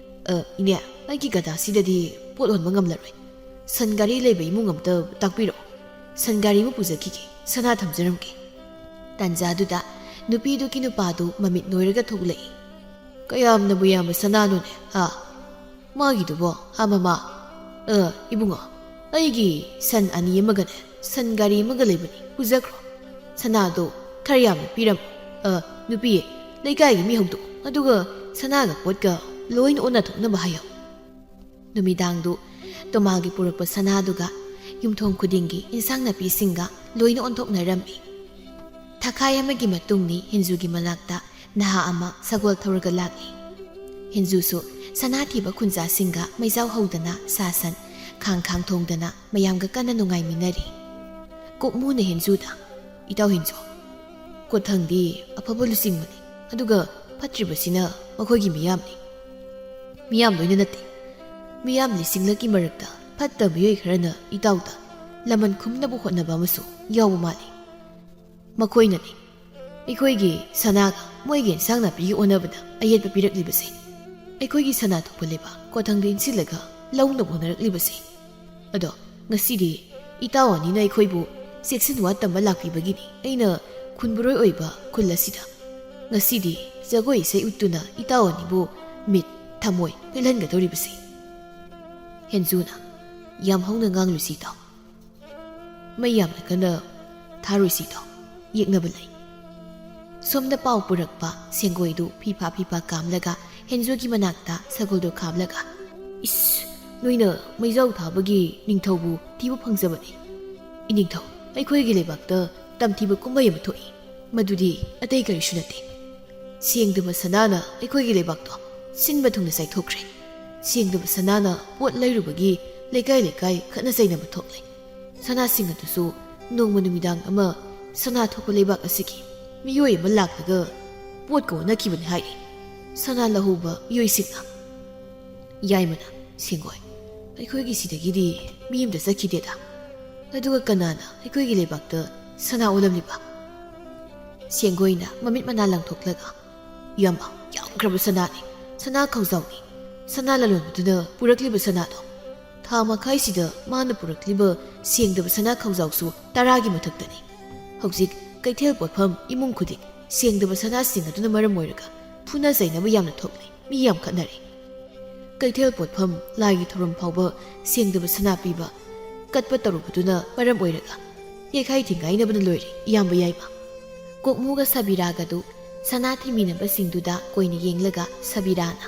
ꯑ, ꯏꯅꯦ, ꯑꯩꯒꯤ ꯒꯙꯥꯁꯤꯗꯗꯤ ꯄꯣꯠ ꯍꯣꯟꯕ ꯉꯝꯂꯔꯣꯏ꯫ ꯁꯟ ꯒꯥꯔꯤ ꯂꯩꯕ ꯏꯃꯨꯡ ꯑꯝꯇ ꯇꯥꯛꯄꯤꯔꯛꯑꯣ꯫ ꯁꯟ ꯒꯥꯔꯤ ꯑꯃ ꯄꯨꯖꯈꯤꯒꯦ, ꯁꯅꯥ ꯊꯝꯖꯔꯝꯒꯦ꯫" ꯇꯥꯟꯖꯥꯗꯨꯗ ꯅꯨꯄꯤꯗꯨꯒꯤ ꯅꯨꯄꯥꯗꯨ ꯃꯃꯤꯠ ꯅꯣꯏꯔꯒ ꯊꯣꯛꯂꯛꯏ꯫ "ꯀꯌꯥꯝꯅꯕꯨ ꯌꯥꯝꯕ ꯁꯅꯥꯅꯣꯅꯦ, ꯍꯥ? ꯃꯥꯒꯤꯗꯨꯕꯣ, ꯍꯥ ꯃꯃꯥ?" "ꯑ, ꯏꯕꯨꯡꯉꯣ, ꯑꯩꯒꯤ ꯁꯟ ꯑꯅꯤ ꯑꯃꯒꯅꯦ, ꯁꯟ ꯒꯥꯔꯤ ꯑꯃꯒ ꯂꯩꯕꯅꯤ, ꯄꯨꯖꯈ꯭ꯔꯣ꯫ ꯁꯅꯥꯗꯣ ꯈꯔ ꯌꯥꯝꯅ ꯄꯤꯔꯝꯃꯣ꯫ ꯑ, ꯅꯨꯄꯤ, ꯂꯩꯀꯥꯏꯒꯤ ꯃꯤ ꯍꯧꯗꯣꯛꯑꯣ, ꯑꯗꯨꯒ ꯁꯅꯥꯒ ꯄꯣꯠꯀ ꯂꯣꯏꯅ ꯑꯣꯟꯅ ꯊꯣꯛꯅꯕ ꯍꯥꯏꯌꯣ"꯫ ꯅꯨꯃꯤꯗꯥꯡꯗꯨ ꯇꯣꯃꯥꯒꯤ ꯄꯨꯔꯛꯄ ꯁꯅꯥꯗꯨꯒ ꯌꯨꯝꯊꯣꯡ ꯈꯨꯗꯤꯡꯒꯤ ꯏꯟꯁꯥꯡ ꯅꯥꯄꯤꯁꯤꯡꯒ ꯂꯣꯏꯅ ꯑꯣꯟꯊꯣꯛꯅꯔꯝꯃꯤ꯫ ꯊꯥꯈꯥꯏ ꯑꯃꯒꯤ ꯃꯇꯨꯡꯅꯤ ꯍꯦꯟꯖꯨꯒꯤ ꯃꯅꯥꯛꯇ ꯅꯍꯥ ꯑꯃ ꯁꯒꯣꯜ ꯊꯧꯔꯒ ꯂꯥꯛꯂꯤ꯫ ꯍꯦꯟꯖꯨꯁꯨ ꯁꯅꯥ ꯊꯤꯕ ꯈꯨꯟꯖꯥꯁꯤꯡꯒ ꯃꯩꯖꯥꯎ ꯍꯧꯗꯅ ꯁꯥ ꯁꯟ ꯈꯥꯡ ꯈꯥꯡ ꯊꯣꯡꯗꯅ ꯃꯌꯥꯝꯒ ꯀꯟꯅ ꯅꯨꯡꯉꯥꯏꯃꯤꯟꯅꯔꯤ꯫ ꯀꯨꯞꯃꯨꯅ ꯍꯦꯟꯖꯨꯗ, "ꯏꯇꯥꯎ ꯍꯦꯟꯖꯨ, ꯀꯣꯊꯪꯗꯤ ꯑꯐꯕ ꯂꯨꯆꯤꯡꯕꯅꯤ, ꯑꯗꯨꯒ ꯐꯠꯇ꯭ꯔꯤꯕꯁꯤꯅ ꯃꯈꯣꯏꯒꯤ ꯃꯤꯌꯥꯝꯅꯤ꯫ ꯃꯤꯌꯥꯝ ꯂꯣꯏꯅ ꯅꯠꯇꯦ, ꯃꯤꯌꯥꯝ ꯂꯤꯁꯤꯡꯂꯛꯀꯤ ꯃꯔꯛꯇ ꯐꯠꯇ ꯃꯤꯑꯣꯏ ꯈꯔꯅ ꯏꯇꯥꯎꯗ ꯂꯃꯟ ꯈꯨꯝꯅꯕ ꯍꯣꯠꯅꯕ ꯑꯃꯁꯨ ꯌꯥꯎꯕ ꯃꯥꯜꯂꯤ꯫ ꯃꯈꯣꯏꯅꯅꯤ ꯑꯩꯈꯣꯏꯒꯤ ꯁꯅꯥꯒ ꯃꯣꯏꯒꯤ ꯏꯟꯁꯥꯡ ꯅꯥꯄꯤꯒ ꯑꯣꯟꯅꯕꯗ ꯑꯌꯦꯠꯄ ꯄꯤꯔꯛꯂꯤꯕꯁꯦ꯫ ꯑꯩꯈꯣꯏꯒꯤ ꯁꯅꯥ ꯊꯣꯛꯄ ꯂꯩꯕꯥꯛ ꯀꯣꯊꯪꯗ ꯏꯟꯁꯤꯜꯂꯒ ꯂꯧꯅꯕ ꯍꯣꯠꯅꯔꯛꯂꯤꯕꯁꯦ꯫ ꯑꯗꯣ ꯉꯁꯤꯗꯤ ꯏꯇꯥꯎ ꯑꯅꯤꯅ ꯑꯩꯈꯣꯏꯕꯨ ꯆꯦꯛꯁꯤꯟ ꯋꯥ ꯇꯝꯕ ꯂꯥꯛꯄꯤꯕꯒꯤꯅꯤ ꯑꯩꯅ ꯈꯨꯟꯕꯨꯔꯣꯏ ꯑꯣꯏꯕ ꯈꯨꯜ ꯑꯁꯤꯗ ꯉꯁꯤꯗꯤ ꯖꯒꯣꯏ ꯏꯁꯩ ꯎꯠꯇꯨꯅ ꯏꯇꯥꯎ ꯑꯅꯤꯕꯨ ꯃꯤꯠ ꯊꯃꯣꯏ ꯄꯦꯜꯍꯟꯒꯗꯧꯔꯤꯕꯁꯦ"꯫ ꯍꯦꯟꯖꯨꯅ, "ꯌꯥꯝ ꯍꯧꯅ ꯉꯥꯡꯂꯨꯁꯤ ꯏꯇꯥꯎ꯫ ꯃꯩ ꯌꯥꯝꯅ ꯀꯟꯅ ꯊꯥꯔꯣꯏꯁꯤ ꯏꯇꯥꯎ, ꯌꯦꯛꯅꯕ ꯂꯩ"꯫ ꯁꯣꯝꯗ ꯄꯥꯎ ꯄꯨꯔꯛꯄ ꯁꯦꯡꯒꯣꯏꯗꯨ ꯐꯤꯐꯥ ꯐꯤꯐꯥ ꯀꯥꯝꯂꯒ ꯍꯦꯟꯖꯨꯒꯤ ꯃꯅꯥꯛꯇ ꯁꯒꯣꯜꯗꯨ ꯈꯥꯝꯂꯒ, "ꯏꯁ, ꯅꯣꯏꯅ ꯃꯩꯖꯥꯎ ꯊꯥꯕꯒꯤ ꯅꯤꯡꯊꯧꯕꯨ ꯊꯤꯕ ꯐꯪꯖꯕꯅꯤ꯫ ꯏꯅꯤꯡꯊꯧ, ꯑꯩꯈꯣꯏꯒꯤ ꯂꯩꯕꯥꯛꯇ ꯇꯝꯊꯤꯕ ꯀꯨꯝꯍꯩ ꯑꯃ ꯊꯣꯛꯏ꯫ ꯃꯗꯨꯗꯤ ꯑꯇꯩ ꯀꯔꯤꯁꯨ ꯅꯠꯇꯦ꯫ ꯁꯦꯡꯗꯕ ꯁꯅꯥꯅ ꯑꯩꯈꯣꯏꯒꯤ ꯂꯩꯕꯥꯛꯇꯣ ꯁꯤꯟꯕ ꯊꯨꯡꯅ ꯆꯥꯏꯊꯣꯛꯈ꯭ꯔꯦ꯫ ꯁꯦꯡꯗꯕ ꯁꯅꯥꯅ ꯄꯣꯠ ꯂꯩꯔꯨꯕꯒꯤ ꯂꯩꯀꯥꯏ ꯂꯩꯀꯥꯏ ꯈꯠꯅ ꯆꯩꯅꯕ ꯊꯣꯛꯂꯦ꯫ ꯁꯅꯥꯁꯤꯡ ꯑꯗꯨꯁꯨ ꯅꯣꯡꯃ ꯅꯨꯃꯤꯗꯥꯡ ꯑꯃ ꯁꯅꯥ ꯊꯣꯛꯄ ꯂꯩꯕꯥꯛ ꯑꯁꯤꯒꯤ ꯃꯤꯑꯣꯏ ꯑꯃ ꯂꯥꯛꯂꯒ ꯄꯣꯠꯀ ꯑꯣꯟꯅꯈꯤꯕꯅꯤ" ꯍꯥꯏꯔꯤ꯫ ꯁꯅꯥ ꯂꯧꯍꯧꯕ ꯃꯤꯑꯣꯏꯁꯤꯡꯅ, "ꯌꯥꯏꯃꯅ, ꯁꯦꯡꯒꯣꯏ, ꯑꯩꯈꯣꯏꯒꯤ ꯁꯤꯗꯒꯤꯗꯤ ꯃꯤ ꯑꯃꯇ ꯆꯠꯈꯤꯗꯦꯗ꯫ ꯑꯗꯨꯒ ꯀꯅꯥꯅ ꯑꯩꯈꯣꯏꯒꯤ ꯂꯩꯕꯥꯛꯇ ꯁꯅꯥ ꯑꯣꯜꯂꯝꯂꯤꯕ?" ꯁꯦꯡꯒꯣꯏꯅ ꯃꯃꯤꯠ ꯃꯅꯥ ꯂꯪꯊꯣꯛꯂꯒ, "ꯌꯥꯝꯕ, ꯌꯥꯝꯈ꯭ꯔꯕ ꯁꯅꯥꯅꯤ, ꯁꯅꯥ ꯈꯧꯖꯥꯎꯅꯤ꯫ ꯁꯅꯥ ꯂꯂꯣꯟꯕꯗꯨꯅ ꯄꯨꯔꯛꯂꯤꯕ ꯁꯅꯥꯗꯣ, ꯊꯥ ꯃꯈꯥꯏꯁꯤꯗ ꯃꯥꯅ ꯄꯨꯔꯛꯂꯤꯕ ꯁꯦꯡꯗꯕ ꯁꯅꯥ ꯈꯧꯖꯥꯎꯁꯨ ꯇꯔꯥꯒꯤ ꯃꯊꯛꯇꯅꯤ꯫ ꯍꯧꯖꯤꯛ ꯀꯩꯊꯦꯜ ꯄꯣꯠꯐꯝ ꯏꯃꯨꯡ ꯈꯨꯗꯤꯡ ꯁꯦꯡꯗꯕ ꯁꯅꯥꯁꯤꯡ ꯑꯗꯨꯅ ꯃꯔꯝ ꯑꯣꯏꯔꯒ ꯐꯨꯅ ꯆꯩꯅꯕ ꯌꯥꯝꯅ ꯊꯣꯛꯂꯦ, ꯃꯤ ꯌꯥꯝ ꯈꯠꯅꯔꯦ"꯫ ꯀꯩꯊꯦꯜ ꯄꯣꯠꯐꯝ, ꯂꯥꯏꯒꯤ ꯊꯧꯔꯝ ꯐꯥꯎꯕ ꯁꯦꯡꯗꯕ ꯁꯅꯥ ꯄꯤꯕ, ꯀꯠꯄ ꯇꯧꯔꯨꯕꯗꯨꯅ ꯃꯔꯝ ꯑꯣꯏꯔꯒ ꯌꯩꯈꯥꯏ ꯊꯤꯡꯒꯥꯏꯅꯕꯅ ꯂꯣꯏꯔꯦ, ꯏꯌꯥꯝꯕ ꯌꯥꯏꯃ꯫ ꯀꯣꯛꯃꯨꯒ ꯁꯕꯤꯔꯥꯒꯗꯨ ꯁꯅꯥ ꯊꯤꯃꯤꯟꯅꯕꯁꯤꯡꯗꯨꯗ ꯀꯣꯏꯅ ꯌꯦꯡꯂꯒ ꯁꯕꯤꯔꯥꯅ,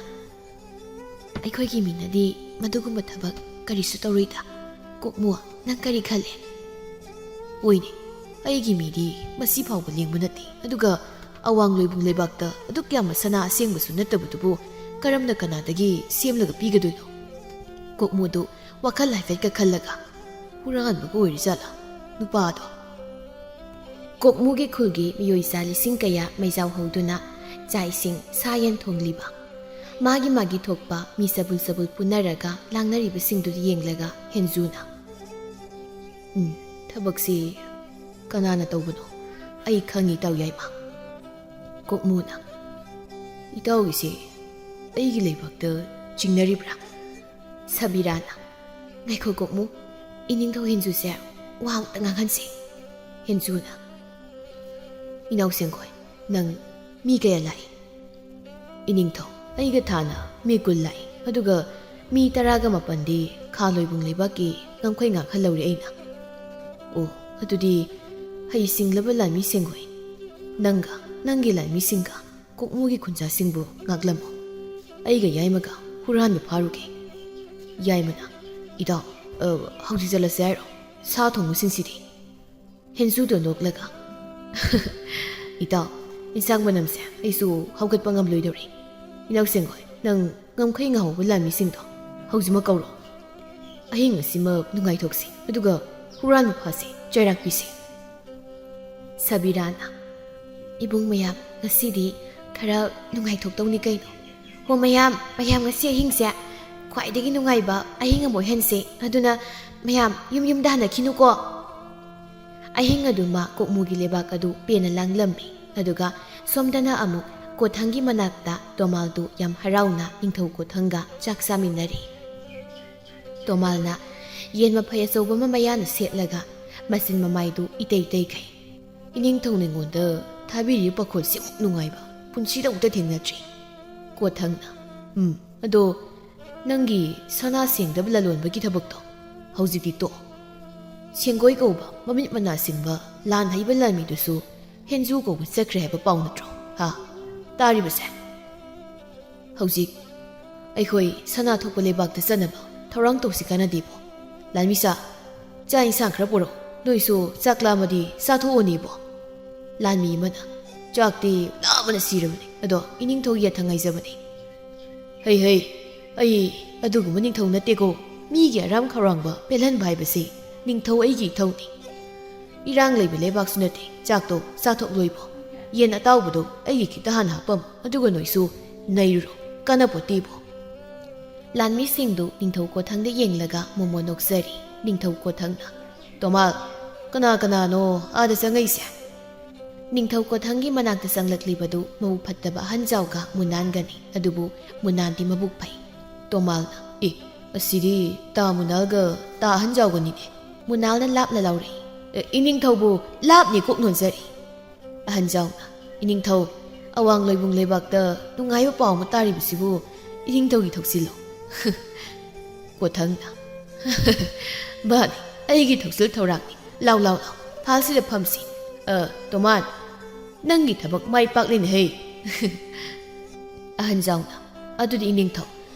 "ꯑꯩꯈꯣꯏꯒꯤ ꯃꯤꯅꯗꯤ ꯃꯗꯨꯒꯨꯝꯕ ꯊꯕꯛ ꯀꯔꯤꯁꯨ ꯇꯧꯔꯣꯏꯗ꯫ ꯀꯣꯛꯃꯨ, ꯅꯪ ꯀꯔꯤ ꯈꯜꯂꯦ?" "ꯑꯣꯏꯅꯦ, ꯑꯩꯒꯤ ꯃꯤꯗꯤ ꯃꯁꯤ ꯐꯥꯎꯕ ꯂꯦꯡꯕ ꯅꯠꯇꯦ, ꯑꯗꯨꯒ ꯑꯋꯥꯡ ꯂꯣꯏꯕꯨꯡ ꯂꯩꯕꯥꯛꯇ ꯑꯗꯨꯛ ꯌꯥꯝꯕ ꯁꯅꯥ ꯑꯁꯦꯡꯕꯁꯨ ꯅꯠꯇꯕꯗꯨꯕꯨ ꯀꯔꯝꯅ ꯀꯅꯥꯗꯒꯤ ꯁꯦꯝꯂꯒ ꯄꯤꯒꯗꯣꯏꯅꯣ?" ꯀꯣꯛꯃꯨꯗꯨ ꯋꯥꯈꯜ ꯍꯥꯏꯐꯦꯠꯀ ꯈꯜꯂꯒ, "ꯍꯨꯔꯥꯟꯕꯒ ꯑꯣꯏꯔꯤꯖꯥꯠꯂꯥ ꯅꯨꯄꯥꯗꯣ?" ꯀꯣꯛꯃꯨꯒꯤ ꯈꯨꯜꯒꯤ ꯃꯤꯑꯣꯏ ꯆꯥ ꯂꯤꯁꯤꯡ ꯀꯌꯥ ꯃꯩꯖꯥꯎ ꯍꯧꯗꯨꯅ ꯆꯥꯛ ꯏꯁꯤꯡ, ꯁꯥ ꯌꯦꯟ ꯊꯣꯡꯂꯤꯕ, ꯃꯥꯒꯤ ꯃꯥꯒꯤ ꯊꯣꯛꯄ ꯃꯤ ꯆꯕꯨꯜ ꯆꯕꯨꯜ ꯄꯨꯟꯅꯔꯒ ꯂꯥꯡꯅꯔꯤꯕꯁꯤꯡꯗꯨ ꯌꯦꯡꯂꯒ ꯍꯦꯟꯖꯨꯅ, "ꯎꯝ, ꯊꯕꯛꯁꯤ ꯀꯅꯥꯅ ꯇꯧꯕꯅꯣ? ꯑꯩ ꯈꯪꯉꯤ, ꯏꯇꯥꯎ ꯌꯥꯏꯃ꯫" ꯀꯣꯛꯃꯨꯅ, "ꯏꯇꯥꯎꯒꯤꯁꯦ ꯑꯩꯒꯤ ꯂꯩꯕꯥꯛꯇ ꯆꯤꯡꯅꯔꯤꯕ꯭ꯔꯥ?" ꯁꯕꯤꯔꯥꯅ, "ꯉꯥꯏꯈꯣ ꯀꯣꯛꯃꯨ, ꯏꯅꯤꯡꯊꯧ ꯍꯦꯟꯖꯨꯁꯦ ꯋꯥ ꯑꯝꯇ ꯉꯥꯡꯍꯟꯁꯦ꯫" ꯍꯦꯟꯖꯨꯅ, "ꯏꯅꯥꯎ ꯁꯦꯡꯈꯣꯏ, ꯅꯪ ꯃꯤ ꯀꯌꯥ ꯂꯥꯛꯏ?" "ꯏꯅꯤꯡꯊꯧ, ꯑꯩꯒ ꯊꯥꯅ ꯃꯤ ꯀꯨꯟ ꯂꯥꯛꯏ, ꯑꯗꯨꯒ ꯃꯤ ꯇꯔꯥꯒ ꯃꯥꯄꯟꯗꯤ ꯈꯥ ꯂꯣꯏꯕꯨꯡ ꯂꯩꯕꯥꯛꯀꯤ ꯉꯝꯈꯩ ꯉꯥꯛꯍꯜꯍꯧꯔꯦ ꯑꯩꯅ꯫" "ꯑꯣ, ꯑꯗꯨꯗꯤ ꯍꯩꯁꯤꯡꯂꯕ ꯂꯥꯟꯃꯤ ꯁꯦꯡꯈꯣꯏ, ꯅꯪꯒ ꯅꯪꯒꯤ ꯂꯥꯟꯃꯤꯁꯤꯡꯒ ꯀꯣꯛꯃꯨꯒꯤ ꯈꯨꯟꯖꯥꯁꯤꯡꯕꯨ ꯉꯥꯛꯂꯝꯃꯨ꯫ ꯑꯩꯒ ꯌꯥꯏꯃꯒ ꯍꯨꯔꯥꯟꯕ ꯐꯥꯔꯨꯒꯦ꯫" ꯌꯥꯏꯃꯅ, "ꯏꯇꯥꯎ, ꯑ, ꯍꯧꯖꯤꯛ ꯆꯠꯂꯁꯦ ꯍꯥꯏꯔꯣ? ꯁꯥ ꯊꯣꯡꯕꯁꯤꯡꯁꯤꯗꯤ?" ꯍꯦꯟꯖꯨꯗꯣ ꯅꯣꯛꯂꯒ, "ꯏꯇꯥꯎ, ꯏꯟꯁꯥꯡ ꯃꯅꯝꯁꯦ ꯑꯩꯁꯨ ꯍꯧꯒꯠꯄ ꯉꯝꯂꯣꯏꯗꯧꯔꯤ꯫ ꯏꯅꯥꯎ ꯁꯦꯡꯈꯣꯏ, ꯅꯪ ꯉꯝꯈꯩ ꯉꯥꯍꯧꯕ ꯂꯥꯟꯃꯤꯁꯤꯡꯗꯣ ꯍꯧꯖꯤꯛꯃꯛ ꯀꯧꯔꯣ꯫ ꯑꯍꯤꯡ ꯑꯁꯤꯃꯛ ꯅꯨꯡꯉꯥꯏꯊꯣꯛꯁꯤ, ꯑꯗꯨꯒ ꯍꯨꯔꯥꯟꯕ ꯐꯥꯁꯤ, ꯆꯩꯔꯥꯛ ꯄꯤꯁꯤ꯫" ꯁꯕꯤꯔꯥꯅ, "ꯏꯕꯨꯡ ꯃꯌꯥꯝ, ꯉꯁꯤꯗꯤ ꯈꯔ ꯅꯨꯡꯉꯥꯏꯊꯣꯛꯇꯧꯅꯤ ꯀꯩꯅꯣ꯫ ꯍꯣ ꯃꯌꯥꯝ, ꯃꯌꯥꯝ ꯉꯁꯤ ꯑꯍꯤꯡꯁꯦ ꯈ꯭ꯋꯥꯏꯗꯒꯤ ꯅꯨꯡꯉꯥꯏꯕ ꯑꯍꯤꯡ ꯑꯃ ꯑꯣꯏꯍꯟꯁꯦ꯫ ꯑꯗꯨꯅ ꯃꯌꯥꯝ ꯌꯨꯝ ꯌꯨꯝꯗ ꯍꯟꯅꯈꯤꯅꯨꯀꯣ꯫" ꯑꯍꯤꯡ ꯑꯗꯨꯃ ꯀꯣꯛꯃꯨꯒꯤ ꯂꯩꯕꯥꯛ ꯑꯗꯨ ꯄꯦꯟꯅ ꯂꯥꯡꯂꯝꯃꯤ꯫ ꯑꯗꯨꯒ ꯁꯣꯝꯗꯅ ꯑꯃꯨꯛ ꯀꯣꯊꯪꯒꯤ ꯃꯅꯥꯛꯇ ꯇꯣꯃꯥꯜꯗꯨ ꯌꯥꯝ ꯍꯔꯥꯎꯅ ꯅꯤꯡꯊꯧ ꯀꯣꯊꯪꯒ ꯆꯥꯛ ꯆꯥꯃꯤꯟꯅꯔꯤ꯫ ꯇꯣꯃꯥꯜꯅ ꯌꯦꯟ ꯃꯐꯩ ꯑꯆꯧꯕ ꯑꯃ ꯃꯌꯥꯅ ꯁꯦꯠꯂꯒ ꯃꯆꯤꯟ ꯃꯃꯥꯏꯗꯨ ꯏꯇꯩ ꯇꯩꯈꯩ, "ꯏꯅꯤꯡꯊꯧꯅ ꯑꯩꯉꯣꯟꯗ ꯊꯥꯕꯤꯔꯤꯕ ꯄꯥꯈꯣꯜꯁꯤꯃꯨꯛ ꯅꯨꯡꯉꯥꯏꯕ ꯄꯨꯟꯁꯤꯗ ꯑꯃꯨꯛꯇ ꯊꯦꯡꯅꯗ꯭ꯔꯤ꯫" ꯀꯣꯊꯪꯅ, "ꯎꯝ, ꯑꯗꯣ ꯅꯪꯒꯤ ꯁꯅꯥ ꯁꯦꯡꯗꯕ ꯂꯂꯣꯟꯕꯒꯤ ꯊꯕꯛꯇꯣ ꯍꯧꯖꯤꯛꯇꯤ ꯇꯣꯛꯑꯣ꯫ ꯁꯦꯡꯒꯣꯏ ꯀꯧꯕ ꯃꯃꯤꯠ ꯃꯅꯥ ꯁꯤꯡꯕ ꯂꯥꯟ ꯍꯩꯕ ꯂꯥꯟꯃꯤꯗꯨꯁꯨ ꯍꯦꯟꯖꯨ ꯀꯧꯕ ꯆꯠꯈ꯭ꯔꯦ ꯍꯥꯏꯕ ꯄꯥꯎ ꯅꯠꯇ꯭ꯔꯣ? ꯍꯥ? ꯇꯥꯔꯤꯕꯁꯦ? ꯍꯧꯖꯤꯛ ꯑꯩꯈꯣꯏ ꯁꯅꯥ ꯊꯣꯛꯄ ꯂꯩꯕꯥꯛꯇ ꯆꯠꯅꯕ ꯊꯧꯔꯥꯡ ꯇꯧꯁꯤ ꯀꯥꯟꯅꯗꯦꯕꯣ꯫ ꯂꯥꯟꯃꯤꯁꯥ, ꯆꯥꯛ ꯏꯟꯁꯥꯡ ꯈꯔ ꯄꯨꯔꯛꯑꯣ꯫ ꯅꯣꯏꯁꯨ ꯆꯥꯛ ꯂꯥꯝꯃꯗꯤ ꯆꯥꯊꯣꯛꯑꯣꯅꯦꯕꯣ꯫ ꯂꯥꯟꯃꯤ ꯑꯃꯅ, ꯆꯥꯛꯇꯤ ꯂꯥꯝꯕꯅ ꯁꯤꯔꯕꯅꯤ, ꯑꯗꯣ ꯏꯅꯤꯡꯊꯧ ꯌꯦꯠꯊꯪ ꯉꯥꯏꯖꯕꯅꯤ꯫ ꯍꯩ ꯍꯩ, ꯑꯩ ꯑꯗꯨꯒꯨꯝꯕ ꯅꯤꯡꯊꯧ ꯅꯠꯇꯦꯀꯣ꯫ ꯃꯤꯒꯤ ꯑꯔꯥꯝ ꯈꯧꯔꯥꯡꯕ ꯄꯦꯜꯍꯟꯕ ꯍꯥꯏꯕꯁꯤ ꯅꯤꯡꯊꯧ ꯑꯩꯒꯤ ꯏꯊꯧꯅꯤ꯫ ꯏꯔꯥꯡ ꯂꯩꯕ ꯂꯩꯕꯥꯛꯁꯨ ꯅꯠꯇꯦ꯫ ꯆꯥꯛꯇꯣ ꯆꯥꯊꯣꯛꯂꯣꯏꯕꯣ꯫ ꯌꯦꯟ ꯑꯇꯥꯎꯕꯗꯣ ꯑꯩꯒꯤ ꯈꯤꯇ ꯍꯥꯟꯅ ꯍꯥꯞꯄꯝꯃꯨ, ꯑꯗꯨꯒ ꯅꯣꯏꯁꯨ ꯅꯩꯔꯨꯔꯣ, ꯀꯥꯟꯅꯄꯣꯠꯇꯦꯕꯣ꯫ ꯂꯥꯟꯃꯤꯁꯤꯡꯗꯨ ꯅꯤꯡꯊꯧ ꯀꯣꯊꯪꯗ ꯌꯦꯡꯂꯒ ꯃꯣꯃꯣꯟ ꯅꯣꯛꯆꯔꯤ꯫ ꯅꯤꯡꯊꯧ ꯀꯣꯊꯪꯅ, "ꯇꯣꯃꯥꯜ, ꯀꯅꯥ ꯀꯅꯥꯅꯣ ꯑꯥꯗ ꯆꯪꯉꯛꯏꯁꯦ?" ꯅꯤꯡꯊꯧ ꯀꯣꯊꯪꯒꯤ ꯃꯅꯥꯛꯇ ꯆꯪꯂꯛꯂꯤꯕꯗꯨ ꯃꯕꯨꯛ ꯐꯠꯇꯕ ꯑꯍꯟꯖꯥꯎꯒ ꯃꯨꯅꯥꯟꯒꯅꯤ꯫ ꯑꯗꯨꯕꯨ ꯃꯨꯅꯥꯟꯗꯤ ꯃꯕꯨꯛ ꯐꯩ꯫ ꯇꯣꯃꯥꯜꯅ, "ꯑꯦ, ꯑꯁꯤꯗꯤ ꯇꯥ ꯃꯨꯅꯥꯜꯒ ꯇꯥ ꯑꯍꯟꯖꯥꯎꯒꯅꯤꯅꯦ꯫" ꯃꯨꯅꯥꯜꯅ ꯂꯥꯞꯅ ꯂꯥꯎꯔꯛꯏ, "ꯑꯦ, ꯏꯅꯤꯡꯊꯧꯕꯨ ꯂꯥꯞꯅꯤ ꯀꯣꯛ ꯅꯣꯟꯖꯔꯤ꯫" ꯑꯍꯟꯖꯥꯎꯅ, "ꯏꯅꯤꯡꯊꯧ, ꯑꯋꯥꯡ ꯂꯣꯏꯕꯨꯡ ꯂꯩꯕꯥꯛꯇ ꯅꯨꯡꯉꯥꯏꯕ ꯄꯥꯎ ꯑꯃ ꯇꯥꯔꯤꯕꯁꯤꯕꯨ ꯏꯅꯤꯡꯊꯧꯒꯤ ꯊꯧꯁꯤꯜꯂꯣ?" ꯀꯣꯊꯪꯅ, "ꯃꯥꯅꯤ, ꯑꯩꯒꯤ ꯊꯧꯁꯤꯜ ꯊꯧꯔꯥꯡꯅꯤ꯫ ꯂꯥꯎ, ꯂꯥꯎ, ꯂꯥꯎ, ꯐꯥꯜꯁꯤꯗ ꯐꯝꯁꯤ꯫ ꯑ, ꯇꯣꯃꯥꯟ, ꯅꯪꯒꯤ ꯊꯕꯛ ꯃꯥꯏ ꯄꯥꯛꯂꯤꯅꯦꯍꯦ꯫" ꯑꯍꯟꯖꯥꯎꯅ, "ꯑꯗꯨꯗꯤ ꯏꯅꯤꯡꯊꯧ,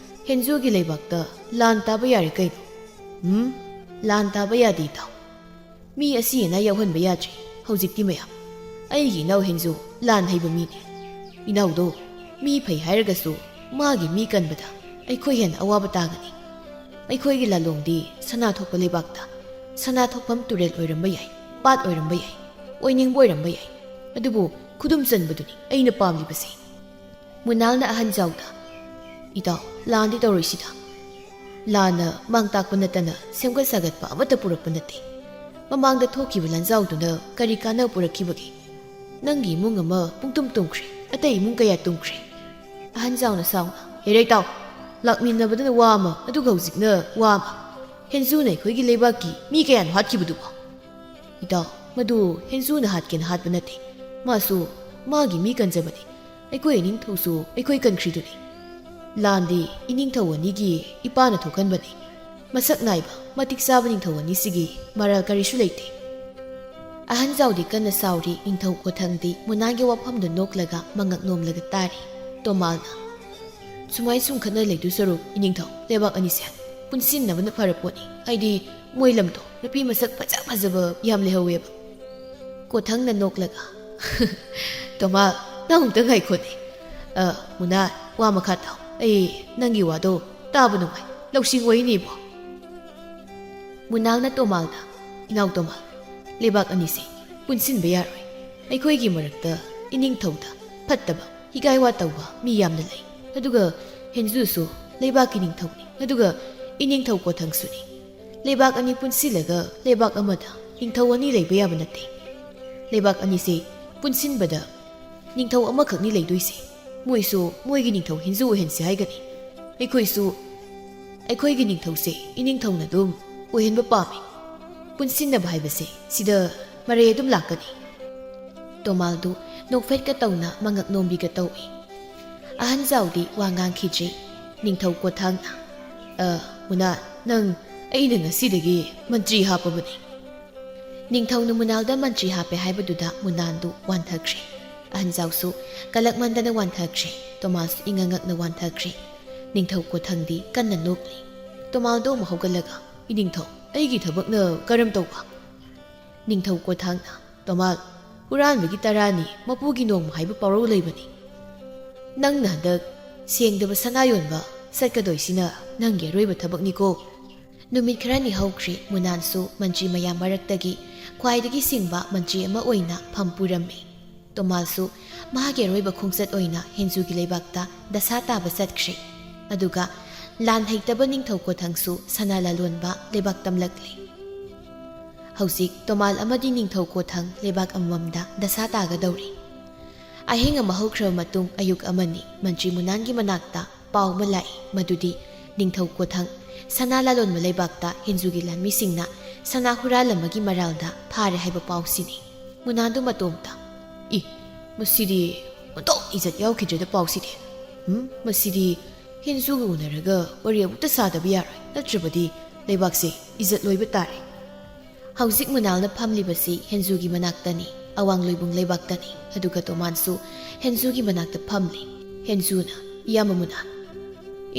ꯍꯦꯟꯖꯨꯒꯤ ꯂꯩꯕꯥꯛꯇ ꯂꯥꯟ ꯇꯥꯕ ꯌꯥꯔꯦ ꯀꯩꯅꯣ?" "ꯎꯝ, ꯂꯥꯟ ꯇꯥꯕ ꯌꯥꯗꯦ, ꯏꯇꯥꯎ꯫ ꯃꯤ ꯑꯁꯤ ꯑꯅꯥ ꯌꯥꯎꯍꯟꯕ ꯌꯥꯗ꯭ꯔꯤ ꯍꯧꯖꯤꯛꯇꯤ ꯃꯌꯥꯝ꯫ ꯑꯩꯒꯤ ꯏꯅꯥꯎ ꯍꯦꯟꯖꯨ ꯂꯥꯟ ꯍꯩꯕ ꯃꯤꯅꯤ꯫ ꯏꯅꯥꯎꯗꯣ ꯃꯤ ꯐꯩ ꯍꯥꯏꯔꯒꯁꯨ ꯃꯥꯒꯤ ꯃꯤ ꯀꯟꯕꯗ ꯑꯩꯈꯣꯏ ꯍꯦꯟꯅ ꯑꯋꯥꯕ ꯇꯥꯒꯅꯤ꯫ ꯑꯩꯈꯣꯏꯒꯤ ꯂꯥꯂꯣꯡꯗꯤ ꯁꯅꯥ ꯊꯣꯛꯄ ꯂꯩꯕꯥꯛꯇ ꯁꯅꯥ ꯊꯣꯛꯐꯝ ꯇꯨꯔꯦꯜ ꯑꯣꯏꯔꯝꯕ ꯌꯥꯏ, ꯄꯥꯠ ꯑꯣꯏꯔꯝꯕ ꯌꯥꯏ, ꯑꯣꯏꯅꯤꯡꯕ ꯑꯣꯏꯔꯝꯕ ꯌꯥꯏ, ꯑꯗꯨꯕꯨ ꯈꯨꯗꯨꯝ ꯆꯟꯕꯗꯨꯅꯤ ꯑꯩꯅ ꯄꯥꯝꯂꯤꯕꯁꯦ꯫" ꯃꯨꯅꯥꯜꯅ ꯑꯍꯟꯖꯥꯎꯗ, "ꯏꯇꯥꯎ, ꯂꯥꯟꯗꯤ ꯇꯧꯔꯣꯏꯁꯤꯗ꯫ ꯂꯥꯟꯅ ꯃꯥꯡ ꯇꯥꯛꯄ ꯅꯠꯇꯅ ꯁꯦꯝꯒꯠ ꯁꯥꯒꯠꯄ ꯑꯃꯠꯇ ꯄꯨꯔꯛꯄ ꯅꯠꯇꯦ꯫ ꯃꯃꯥꯡꯗ ꯊꯣꯛꯈꯤꯕ ꯂꯥꯟꯖꯥꯎꯗꯨꯅ ꯀꯔꯤ ꯀꯥꯟꯅꯕ ꯄꯨꯔꯛꯈꯤꯕꯒꯦ? ꯅꯪꯒꯤ ꯏꯃꯨꯡ ꯑꯃ ꯄꯨꯡꯇꯨꯝ ꯇꯨꯝꯈ꯭ꯔꯦ, ꯑꯇꯩ ꯏꯃꯨꯡ ꯀꯌꯥ ꯇꯨꯝꯈ꯭ꯔꯦ꯫" ꯑꯍꯟꯖꯥꯎꯅ ꯁꯥꯎꯅ, "ꯍꯦꯔꯦ ꯏꯇꯥꯎ, ꯂꯥꯛꯃꯤꯟꯅꯕꯗꯅ ꯋꯥ ꯑꯃ, ꯑꯗꯨꯒ ꯍꯧꯖꯤꯛꯅ ꯋꯥ ꯑꯃ꯫ ꯍꯦꯟꯖꯨꯅ ꯑꯩꯈꯣꯏꯒꯤ ꯂꯩꯕꯥꯛꯀꯤ ꯃꯤ ꯀꯌꯥꯅꯣ ꯍꯥꯠꯈꯤꯕꯗꯨꯕꯣ?" "ꯏꯇꯥꯎ, ꯃꯗꯨ ꯍꯦꯟꯖꯨꯅ ꯍꯥꯠꯀꯦꯅ ꯍꯥꯠꯄ ꯅꯠꯇꯦ꯫ ꯃꯥꯁꯨ ꯃꯥꯒꯤ ꯃꯤ ꯀꯟꯖꯕꯅꯤ꯫ ꯑꯩꯈꯣꯏ ꯏꯅꯤꯡꯊꯧꯁꯨ ꯑꯩꯈꯣꯏ ꯀꯟꯈ꯭ꯔꯤꯗꯨꯅꯤ꯫" "ꯂꯥꯟꯗꯤ ꯏꯅꯤꯡꯊꯧ ꯑꯅꯤꯒꯤ ꯏꯄꯥꯅ ꯊꯣꯛꯍꯟꯕꯅꯤ꯫ ꯃꯁꯛ ꯅꯥꯏꯕ, ꯃꯇꯤꯛ ꯆꯥꯕ ꯅꯤꯡꯊꯧ ꯑꯅꯤꯁꯤꯒꯤ ꯃꯔꯥꯜ ꯀꯔꯤꯁꯨ ꯂꯩꯇꯦ꯫" ꯑꯍꯟ ꯖꯥꯎꯗꯤ ꯀꯟꯅ ꯁꯥꯎꯔꯤ, ꯅꯤꯡꯊꯧ ꯀꯣꯊꯪꯗꯤ ꯃꯨꯅꯥꯟꯒꯤ ꯋꯥꯐꯝꯗꯨ ꯅꯣꯛꯂꯒ ꯃꯉꯛ ꯅꯣꯝꯂꯒ ꯇꯥꯔꯤ꯫ ꯇꯣꯃꯥꯜꯅ, "ꯁꯨꯃꯥꯏ ꯁꯨꯝ ꯈꯠꯅ ꯂꯩꯗꯨ ꯁꯔꯨꯛ, ꯏꯅꯤꯡꯊꯧ, ꯂꯩꯕꯥꯛ ꯑꯅꯤꯁꯦ ꯄꯨꯟꯁꯤꯟꯅꯕꯅ ꯐꯔ ꯄꯣꯠꯅꯤ꯫ ꯍꯥꯏꯗꯤ ꯃꯣꯏ ꯂꯝꯗꯣ ꯅꯨꯄꯤ ꯃꯁꯛ ꯐꯖ ꯐꯖꯕ ꯌꯥꯝ ꯂꯩꯍꯧꯋꯦꯕ꯫" ꯀꯣꯊꯪꯅ ꯅꯣꯛꯂꯒ, "ꯇꯣꯃꯥꯜ, ꯅꯪ ꯑꯃꯨꯛꯇ ꯉꯥꯏꯈꯣꯅꯦ꯫ ꯑ, ꯃꯨꯅꯥꯟ, ꯋꯥ ꯃꯈꯥ ꯇꯥꯎ꯫ ꯑꯩ ꯅꯪꯒꯤ ꯋꯥꯗꯣ ꯇꯥꯕ ꯅꯨꯡꯉꯥꯏ꯫ ꯂꯧꯁꯤꯡ ꯑꯣꯏꯅꯦꯕꯣ꯫" ꯃꯨꯅꯥꯜꯅ ꯇꯣꯃꯥꯜꯗ, "ꯏꯅꯥꯎ ꯇꯣꯃꯥꯜ, ꯂꯩꯕꯥꯛ ꯑꯅꯤꯁꯦ ꯄꯨꯟꯁꯤꯟꯕ ꯌꯥꯔꯣꯏ꯫ ꯑꯩꯈꯣꯏꯒꯤ ꯃꯔꯛꯇ ꯏꯅꯤꯡꯊꯧꯗ ꯐꯠꯇꯕ, ꯍꯤꯒꯥꯏ ꯋꯥ ꯇꯧꯕ ꯃꯤ ꯌꯥꯝꯅ ꯂꯩ꯫ ꯑꯗꯨꯒ ꯍꯦꯟꯖꯨꯁꯨ ꯂꯩꯕꯥꯛꯀꯤ ꯅꯤꯡꯊꯧꯅꯤ꯫ ꯑꯗꯨꯒ ꯏꯅꯤꯡꯊꯧ ꯀꯣꯊꯪꯁꯨꯅꯤ꯫ ꯂꯩꯕꯥꯛ ꯑꯅꯤ ꯄꯨꯟꯁꯤꯜꯂꯒ ꯂꯩꯕꯥꯛ ꯑꯃꯗ ꯅꯤꯡꯊꯧ ꯑꯅꯤ ꯂꯩꯕ ꯌꯥꯕ ꯅꯠꯇꯦ꯫ ꯂꯩꯕꯥꯛ ꯑꯅꯤꯁꯦ ꯄꯨꯟꯁꯤꯟꯕꯗ ꯅꯤꯡꯊꯧ ꯑꯃꯈꯛꯅꯤ ꯂꯩꯗꯣꯏꯁꯦ꯫ ꯃꯣꯏꯁꯨ ꯃꯣꯏꯒꯤ ꯅꯤꯡꯊꯧ ꯍꯦꯟꯖꯨ ꯑꯣꯏꯍꯟꯁꯦ ꯍꯥꯏꯒꯅꯤ꯫ ꯑꯩꯈꯣꯏꯁꯨ ꯑꯩꯈꯣꯏꯒꯤ ꯅꯤꯡꯊꯧꯁꯦ ꯏꯅꯤꯡꯊꯧꯅ ꯑꯗꯨꯝ ꯑꯣꯏꯍꯟꯕ ꯄꯥꯝꯃꯤ꯫ ꯄꯨꯟꯁꯤꯟꯅꯕ ꯍꯥꯏꯕꯁꯦ ꯁꯤꯗ ꯃꯔꯩ ꯑꯗꯨꯝ ꯂꯥꯛꯀꯅꯤ꯫" ꯇꯣꯃꯥꯜꯗꯨ ꯅꯣꯛꯐꯦꯠꯀ ꯇꯧꯅ ꯃꯉꯛ ꯅꯣꯝꯕꯤꯒ ꯇꯧꯏ꯫ ꯑꯍꯟ ꯖꯥꯎꯗꯤ ꯋꯥ ꯉꯥꯡꯈꯤꯗ꯭ꯔꯤ꯫ ꯅꯤꯡꯊꯧ ꯀꯣꯊꯥꯡꯅ, "ꯑ, ꯃꯨꯅꯥꯟ, ꯅꯪ ꯑꯩꯅ ꯉꯁꯤꯗꯒꯤ ꯃꯟꯇ꯭ꯔꯤ ꯍꯥꯞꯄꯕꯅꯤ꯫" ꯅꯤꯡꯊꯧꯅ ꯃꯨꯅꯥꯜꯗ ꯃꯟꯇ꯭ꯔꯤ ꯍꯥꯞꯄꯦ ꯍꯥꯏꯕꯗꯨꯗ ꯃꯨꯅꯥꯟꯗꯨ ꯋꯥꯟꯊꯈ꯭ꯔꯦ꯫ ꯑꯍꯟꯖꯥꯎꯁꯨ ꯀꯂꯛꯃꯟꯗꯅ ꯋꯥꯟꯊꯈ꯭ꯔꯦ꯫ ꯇꯣꯃꯥꯁꯁꯨ ꯏꯉꯛ ꯉꯛꯅ ꯋꯥꯟꯊꯈ꯭ꯔꯦ꯫ ꯅꯤꯡꯊꯧ ꯀꯣꯊꯪꯗꯤ ꯀꯟꯅ ꯅꯣꯛꯂꯤ꯫ ꯇꯣꯃꯥꯜꯗꯣ ꯑꯃꯨꯛ ꯍꯧꯒꯠꯂꯒ, "ꯏꯅꯤꯡꯊꯧ, ꯑꯩꯒꯤ ꯊꯕꯛꯅ ꯀꯔꯝ ꯇꯧꯕ?" ꯅꯤꯡꯊꯧ ꯀꯣꯊꯥꯡꯅ, "ꯇꯣꯃꯥꯜ, ꯍꯨꯔꯥꯟꯕꯒꯤ ꯇꯔꯥꯅꯤ ꯃꯄꯨꯒꯤ ꯅꯣꯡꯃ ꯍꯥꯏꯕ ꯄꯥꯎꯔꯧ ꯂꯩꯕꯅꯤ꯫ ꯅꯪꯅ ꯍꯟꯗꯛ ꯁꯦꯡꯗꯕ ꯁꯅꯥ ꯌꯣꯟꯕ ꯆꯠꯀꯗꯣꯏꯁꯤꯅ ꯅꯪꯒꯤ ꯑꯔꯣꯏꯕ ꯊꯕꯛꯅꯤꯀꯣ꯫" ꯅꯨꯃꯤꯠ ꯈꯔꯅꯤ ꯍꯧꯈ꯭ꯔꯦ꯫ ꯃꯨꯅꯥꯟꯁꯨ ꯃꯟꯇ꯭ꯔꯤ ꯃꯌꯥꯝ ꯃꯔꯛꯇꯒꯤ ꯈ꯭ꯋꯥꯏꯗꯒꯤ ꯁꯤꯡꯕ ꯃꯟꯇ꯭ꯔꯤ ꯑꯃ ꯑꯣꯏꯅ ꯐꯝ ꯄꯨꯔꯝꯃꯤ꯫ ꯇꯣꯃꯥꯜꯁꯨ ꯃꯍꯥꯛꯀꯤ ꯑꯔꯣꯏꯕ ꯈꯣꯡꯆꯠ ꯑꯣꯏꯅ ꯍꯦꯟꯖꯨꯒꯤ ꯂꯩꯕꯥꯛꯇ ꯗꯁꯥ ꯇꯥꯕ ꯆꯠꯈ꯭ꯔꯦ꯫ ꯑꯗꯨꯒ ꯂꯥꯟ ꯍꯩꯇꯕ ꯅꯤꯡꯊꯧ ꯀꯣꯊꯪꯁꯨ ꯁꯅꯥ ꯂꯂꯣꯟꯕ ꯂꯩꯕꯥꯛ ꯇꯝꯂꯛꯂꯦ꯫ ꯍꯧꯖꯤꯛ ꯇꯣꯃꯥꯜ ꯑꯃꯗꯤ ꯅꯤꯡꯊꯧ ꯀꯣꯊꯪ ꯂꯩꯕꯥꯛ ꯑꯃꯃꯝꯗ ꯗꯁꯥ ꯇꯥꯒꯗꯧꯔꯤ꯫ ꯑꯍꯤꯡ ꯑꯃ ꯍꯧꯈ꯭ꯔꯕ ꯃꯇꯨꯡ ꯑꯌꯨꯛ ꯑꯃꯅꯤ꯫ ꯃꯟꯇ꯭ꯔꯤ ꯃꯨꯅꯥꯟꯒꯤ ꯃꯅꯥꯛꯇ ꯄꯥꯎ ꯑꯃ ꯂꯥꯛꯏ, ꯃꯗꯨꯗꯤ ꯅꯤꯡꯊꯧ ꯀꯣꯊꯪ ꯁꯅꯥ ꯂꯂꯣꯟꯕ ꯂꯩꯕꯥꯛꯇ ꯍꯦꯟꯖꯨꯒꯤ ꯂꯥꯟꯃꯤꯁꯤꯡꯅ ꯁꯅꯥ ꯍꯨꯔꯥꯜ ꯑꯃꯒꯤ ꯃꯔꯥꯜꯗ ꯐꯥꯔꯦ ꯍꯥꯏꯕ ꯄꯥꯎꯁꯤꯅꯤ꯫ ꯃꯨꯅꯥꯟꯗꯨ ꯃꯇꯣꯝꯇ, "ꯏ, ꯃꯁꯤꯗꯤ ꯑꯣꯟꯊꯣꯛ ꯏꯖꯠ ꯌꯥꯎꯈꯤꯗ꯭ꯔꯦꯗ ꯄꯥꯎꯁꯤꯗꯤ꯫ ꯎꯝ, ꯃꯁꯤꯗꯤ ꯍꯦꯟꯖꯨꯒ ꯎꯅꯔꯒ ꯋꯥꯔꯤ ꯑꯃꯨꯛꯇ ꯁꯥꯗꯕ ꯌꯥꯔꯣꯏ, ꯅꯠꯇ꯭ꯔꯕꯗꯤ ꯂꯩꯕꯥꯛꯁꯦ ꯏꯖꯠ ꯂꯣꯏꯕ ꯇꯥꯔꯦ꯫ ꯍꯧꯖꯤꯛ ꯃꯨꯅꯥꯜꯅ ꯐꯝꯂꯤꯕꯁꯤ ꯍꯦꯟꯖꯨꯒꯤ ꯃꯅꯥꯛꯇꯅꯤ, ꯑꯋꯥꯡ ꯂꯣꯏꯕꯨꯡ ꯂꯩꯕꯥꯛꯇꯅꯤ꯫ ꯑꯗꯨꯒ ꯇꯣꯃꯥꯟꯁꯨ ꯍꯦꯟꯖꯨꯒꯤ ꯃꯅꯥꯛꯇ ꯐꯝꯂꯤ꯫ ꯍꯦꯟꯖꯨꯅ, "ꯏꯌꯥꯝꯕ ꯃꯨꯅꯥꯜ,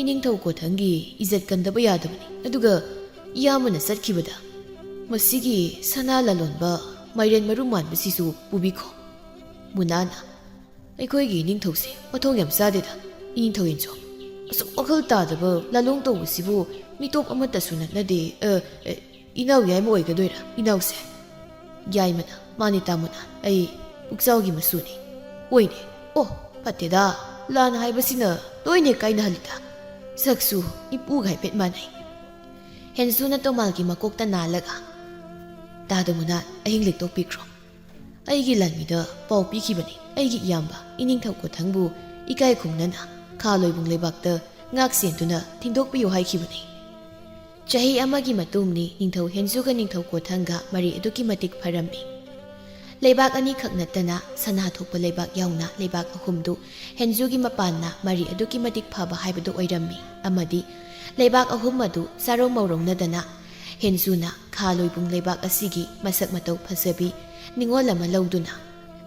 ꯏꯅꯤꯡꯊꯧ ꯀꯣꯊꯪꯒꯤ ꯏꯖꯠ ꯀꯟꯗꯕ ꯌꯥꯗꯕꯅꯤ꯫ ꯑꯗꯨꯒ ꯏꯌꯥꯝꯕꯅ ꯆꯠꯈꯤꯕꯗ ꯃꯁꯤꯒꯤ ꯁꯅꯥ ꯂꯂꯣꯟꯕ ꯃꯥꯏꯔꯦꯟ ꯃꯔꯨ ꯃꯥꯟꯕꯁꯤꯁꯨ ꯄꯨꯕꯤꯈꯣ꯫" ꯃꯨꯅꯥꯜꯅ, "ꯑꯩꯈꯣꯏꯒꯤ ꯏꯅꯤꯡꯊꯧꯁꯦ ꯃꯊꯣꯡ ꯌꯥꯝ ꯆꯥꯗꯦꯗ, ꯏꯅꯤꯡꯊꯧ ꯌꯦꯟꯆꯣ꯫ ꯑꯁꯨꯛ ꯋꯥꯈꯜ ꯇꯥꯗꯕ ꯂꯥꯂꯣꯡ ꯇꯧꯕꯁꯤꯕꯨ ꯃꯤꯇꯣꯞ ꯑꯃꯠꯇꯁꯨ ꯅꯠꯅꯗꯦ꯫ ꯑ, ꯑ, ꯏꯅꯥꯎ ꯌꯥꯏꯃ ꯑꯣꯏꯒꯗꯣꯏꯔꯥ, ꯏꯅꯥꯎꯁꯦ?" ꯌꯥꯏꯃꯅ, "ꯃꯥꯅꯤ ꯇꯥꯃꯣꯅ, ꯑꯩ ꯄꯨꯛꯆꯥꯎꯒꯤ ꯃꯁꯨꯅꯤ꯫" "ꯑꯣꯏꯅꯦ? ꯑꯣ, ꯐꯠꯇꯦꯗ, ꯂꯥꯟ ꯍꯥꯏꯕꯁꯤꯅ ꯂꯣꯏꯅ ꯀꯥꯏꯅꯍꯜꯂꯤꯗ꯫ ꯁꯛꯁꯨ ꯏꯄꯨꯒ ꯍꯥꯏꯐꯦꯠ ꯃꯥꯟꯅꯩ꯫" ꯍꯦꯟꯖꯨꯅ ꯇꯣꯃꯥꯜꯒꯤ ꯃꯀꯣꯛꯇ ꯅꯥꯜꯂꯒ, "ꯇꯥꯗ ꯃꯨꯅꯥꯜ, ꯑꯍꯤꯡ ꯂꯦꯛꯇꯣꯛꯄꯤꯈ꯭ꯔꯣ꯫ ꯑꯩꯒꯤ ꯂꯥꯟꯃꯤꯗ ꯄꯥꯎ ꯄꯤꯈꯤꯕꯅꯤ, ꯑꯩꯒꯤ ꯏꯌꯥꯝꯕ ꯏꯅꯤꯡꯊꯧ ꯀꯣꯊꯪꯕꯨ ꯏꯀꯥꯏ ꯈꯨꯝꯅꯅ ꯈꯥ ꯂꯣꯏꯕꯨꯡ ꯂꯩꯕꯥꯛꯇ ꯉꯥꯛ ꯁꯦꯟꯗꯨꯅ ꯊꯤꯟꯗꯣꯛꯄꯤꯌꯨ ꯍꯥꯏꯈꯤꯕꯅꯤ꯫" ꯆꯍꯤ ꯑꯃꯒꯤ ꯃꯇꯨꯡꯅꯤ꯫ ꯅꯤꯡꯊꯧ ꯍꯦꯟꯖꯨꯒ ꯅꯤꯡꯊꯧ ꯀꯣꯊꯪꯒ ꯃꯔꯤ ꯑꯗꯨꯛꯀꯤ ꯃꯇꯤꯛ ꯐꯔꯝꯃꯤ꯫ ꯂꯩꯕꯥꯛ ꯑꯅꯤꯈꯛ ꯅꯠꯇꯅ ꯁꯅꯥ ꯊꯣꯛꯄ ꯂꯩꯕꯥꯛ ꯌꯥꯎꯅ ꯂꯩꯕꯥꯛ ꯑꯍꯨꯝꯗꯨ ꯍꯦꯟꯖꯨꯒꯤ ꯃꯄꯥꯟꯅ ꯃꯔꯤ ꯑꯗꯨꯛꯀꯤ ꯃꯇꯤꯛ ꯐꯕ ꯍꯥꯏꯕꯗꯨ ꯑꯣꯏꯔꯝꯃꯤ꯫ ꯑꯃꯗꯤ ꯂꯩꯕꯥꯛ ꯑꯍꯨꯝ ꯑꯗꯨ ꯆꯥꯔꯧ ꯃꯧꯔꯧꯅꯗꯅ ꯍꯦꯟꯖꯨꯅ ꯈꯥ ꯂꯣꯏꯕꯨꯡ ꯂꯩꯕꯥꯛ ꯑꯁꯤꯒꯤ ꯃꯁꯛ ꯃꯇꯧ ꯐꯖꯕꯤ ꯅꯤꯉꯣꯜ ꯑꯃ ꯂꯧꯗꯨꯅ,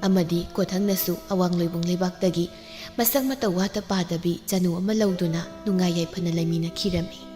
ꯑꯃꯗꯤ ꯀꯣꯊꯪꯅꯁꯨ ꯑꯋꯥꯡ ꯂꯣꯏꯕꯨꯡ ꯂꯩꯕꯥꯛꯇꯒꯤ ꯃꯁꯛ ꯃꯇꯧ ꯋꯥꯠꯇ ꯄꯥꯗꯕꯤ ꯆꯅꯨ ꯑꯃ ꯂꯧꯗꯨꯅ ꯅꯨꯡꯉꯥꯏ ꯌꯥꯏꯐꯅ ꯂꯩꯃꯤꯟꯅꯈꯤꯔꯝꯃꯤ꯫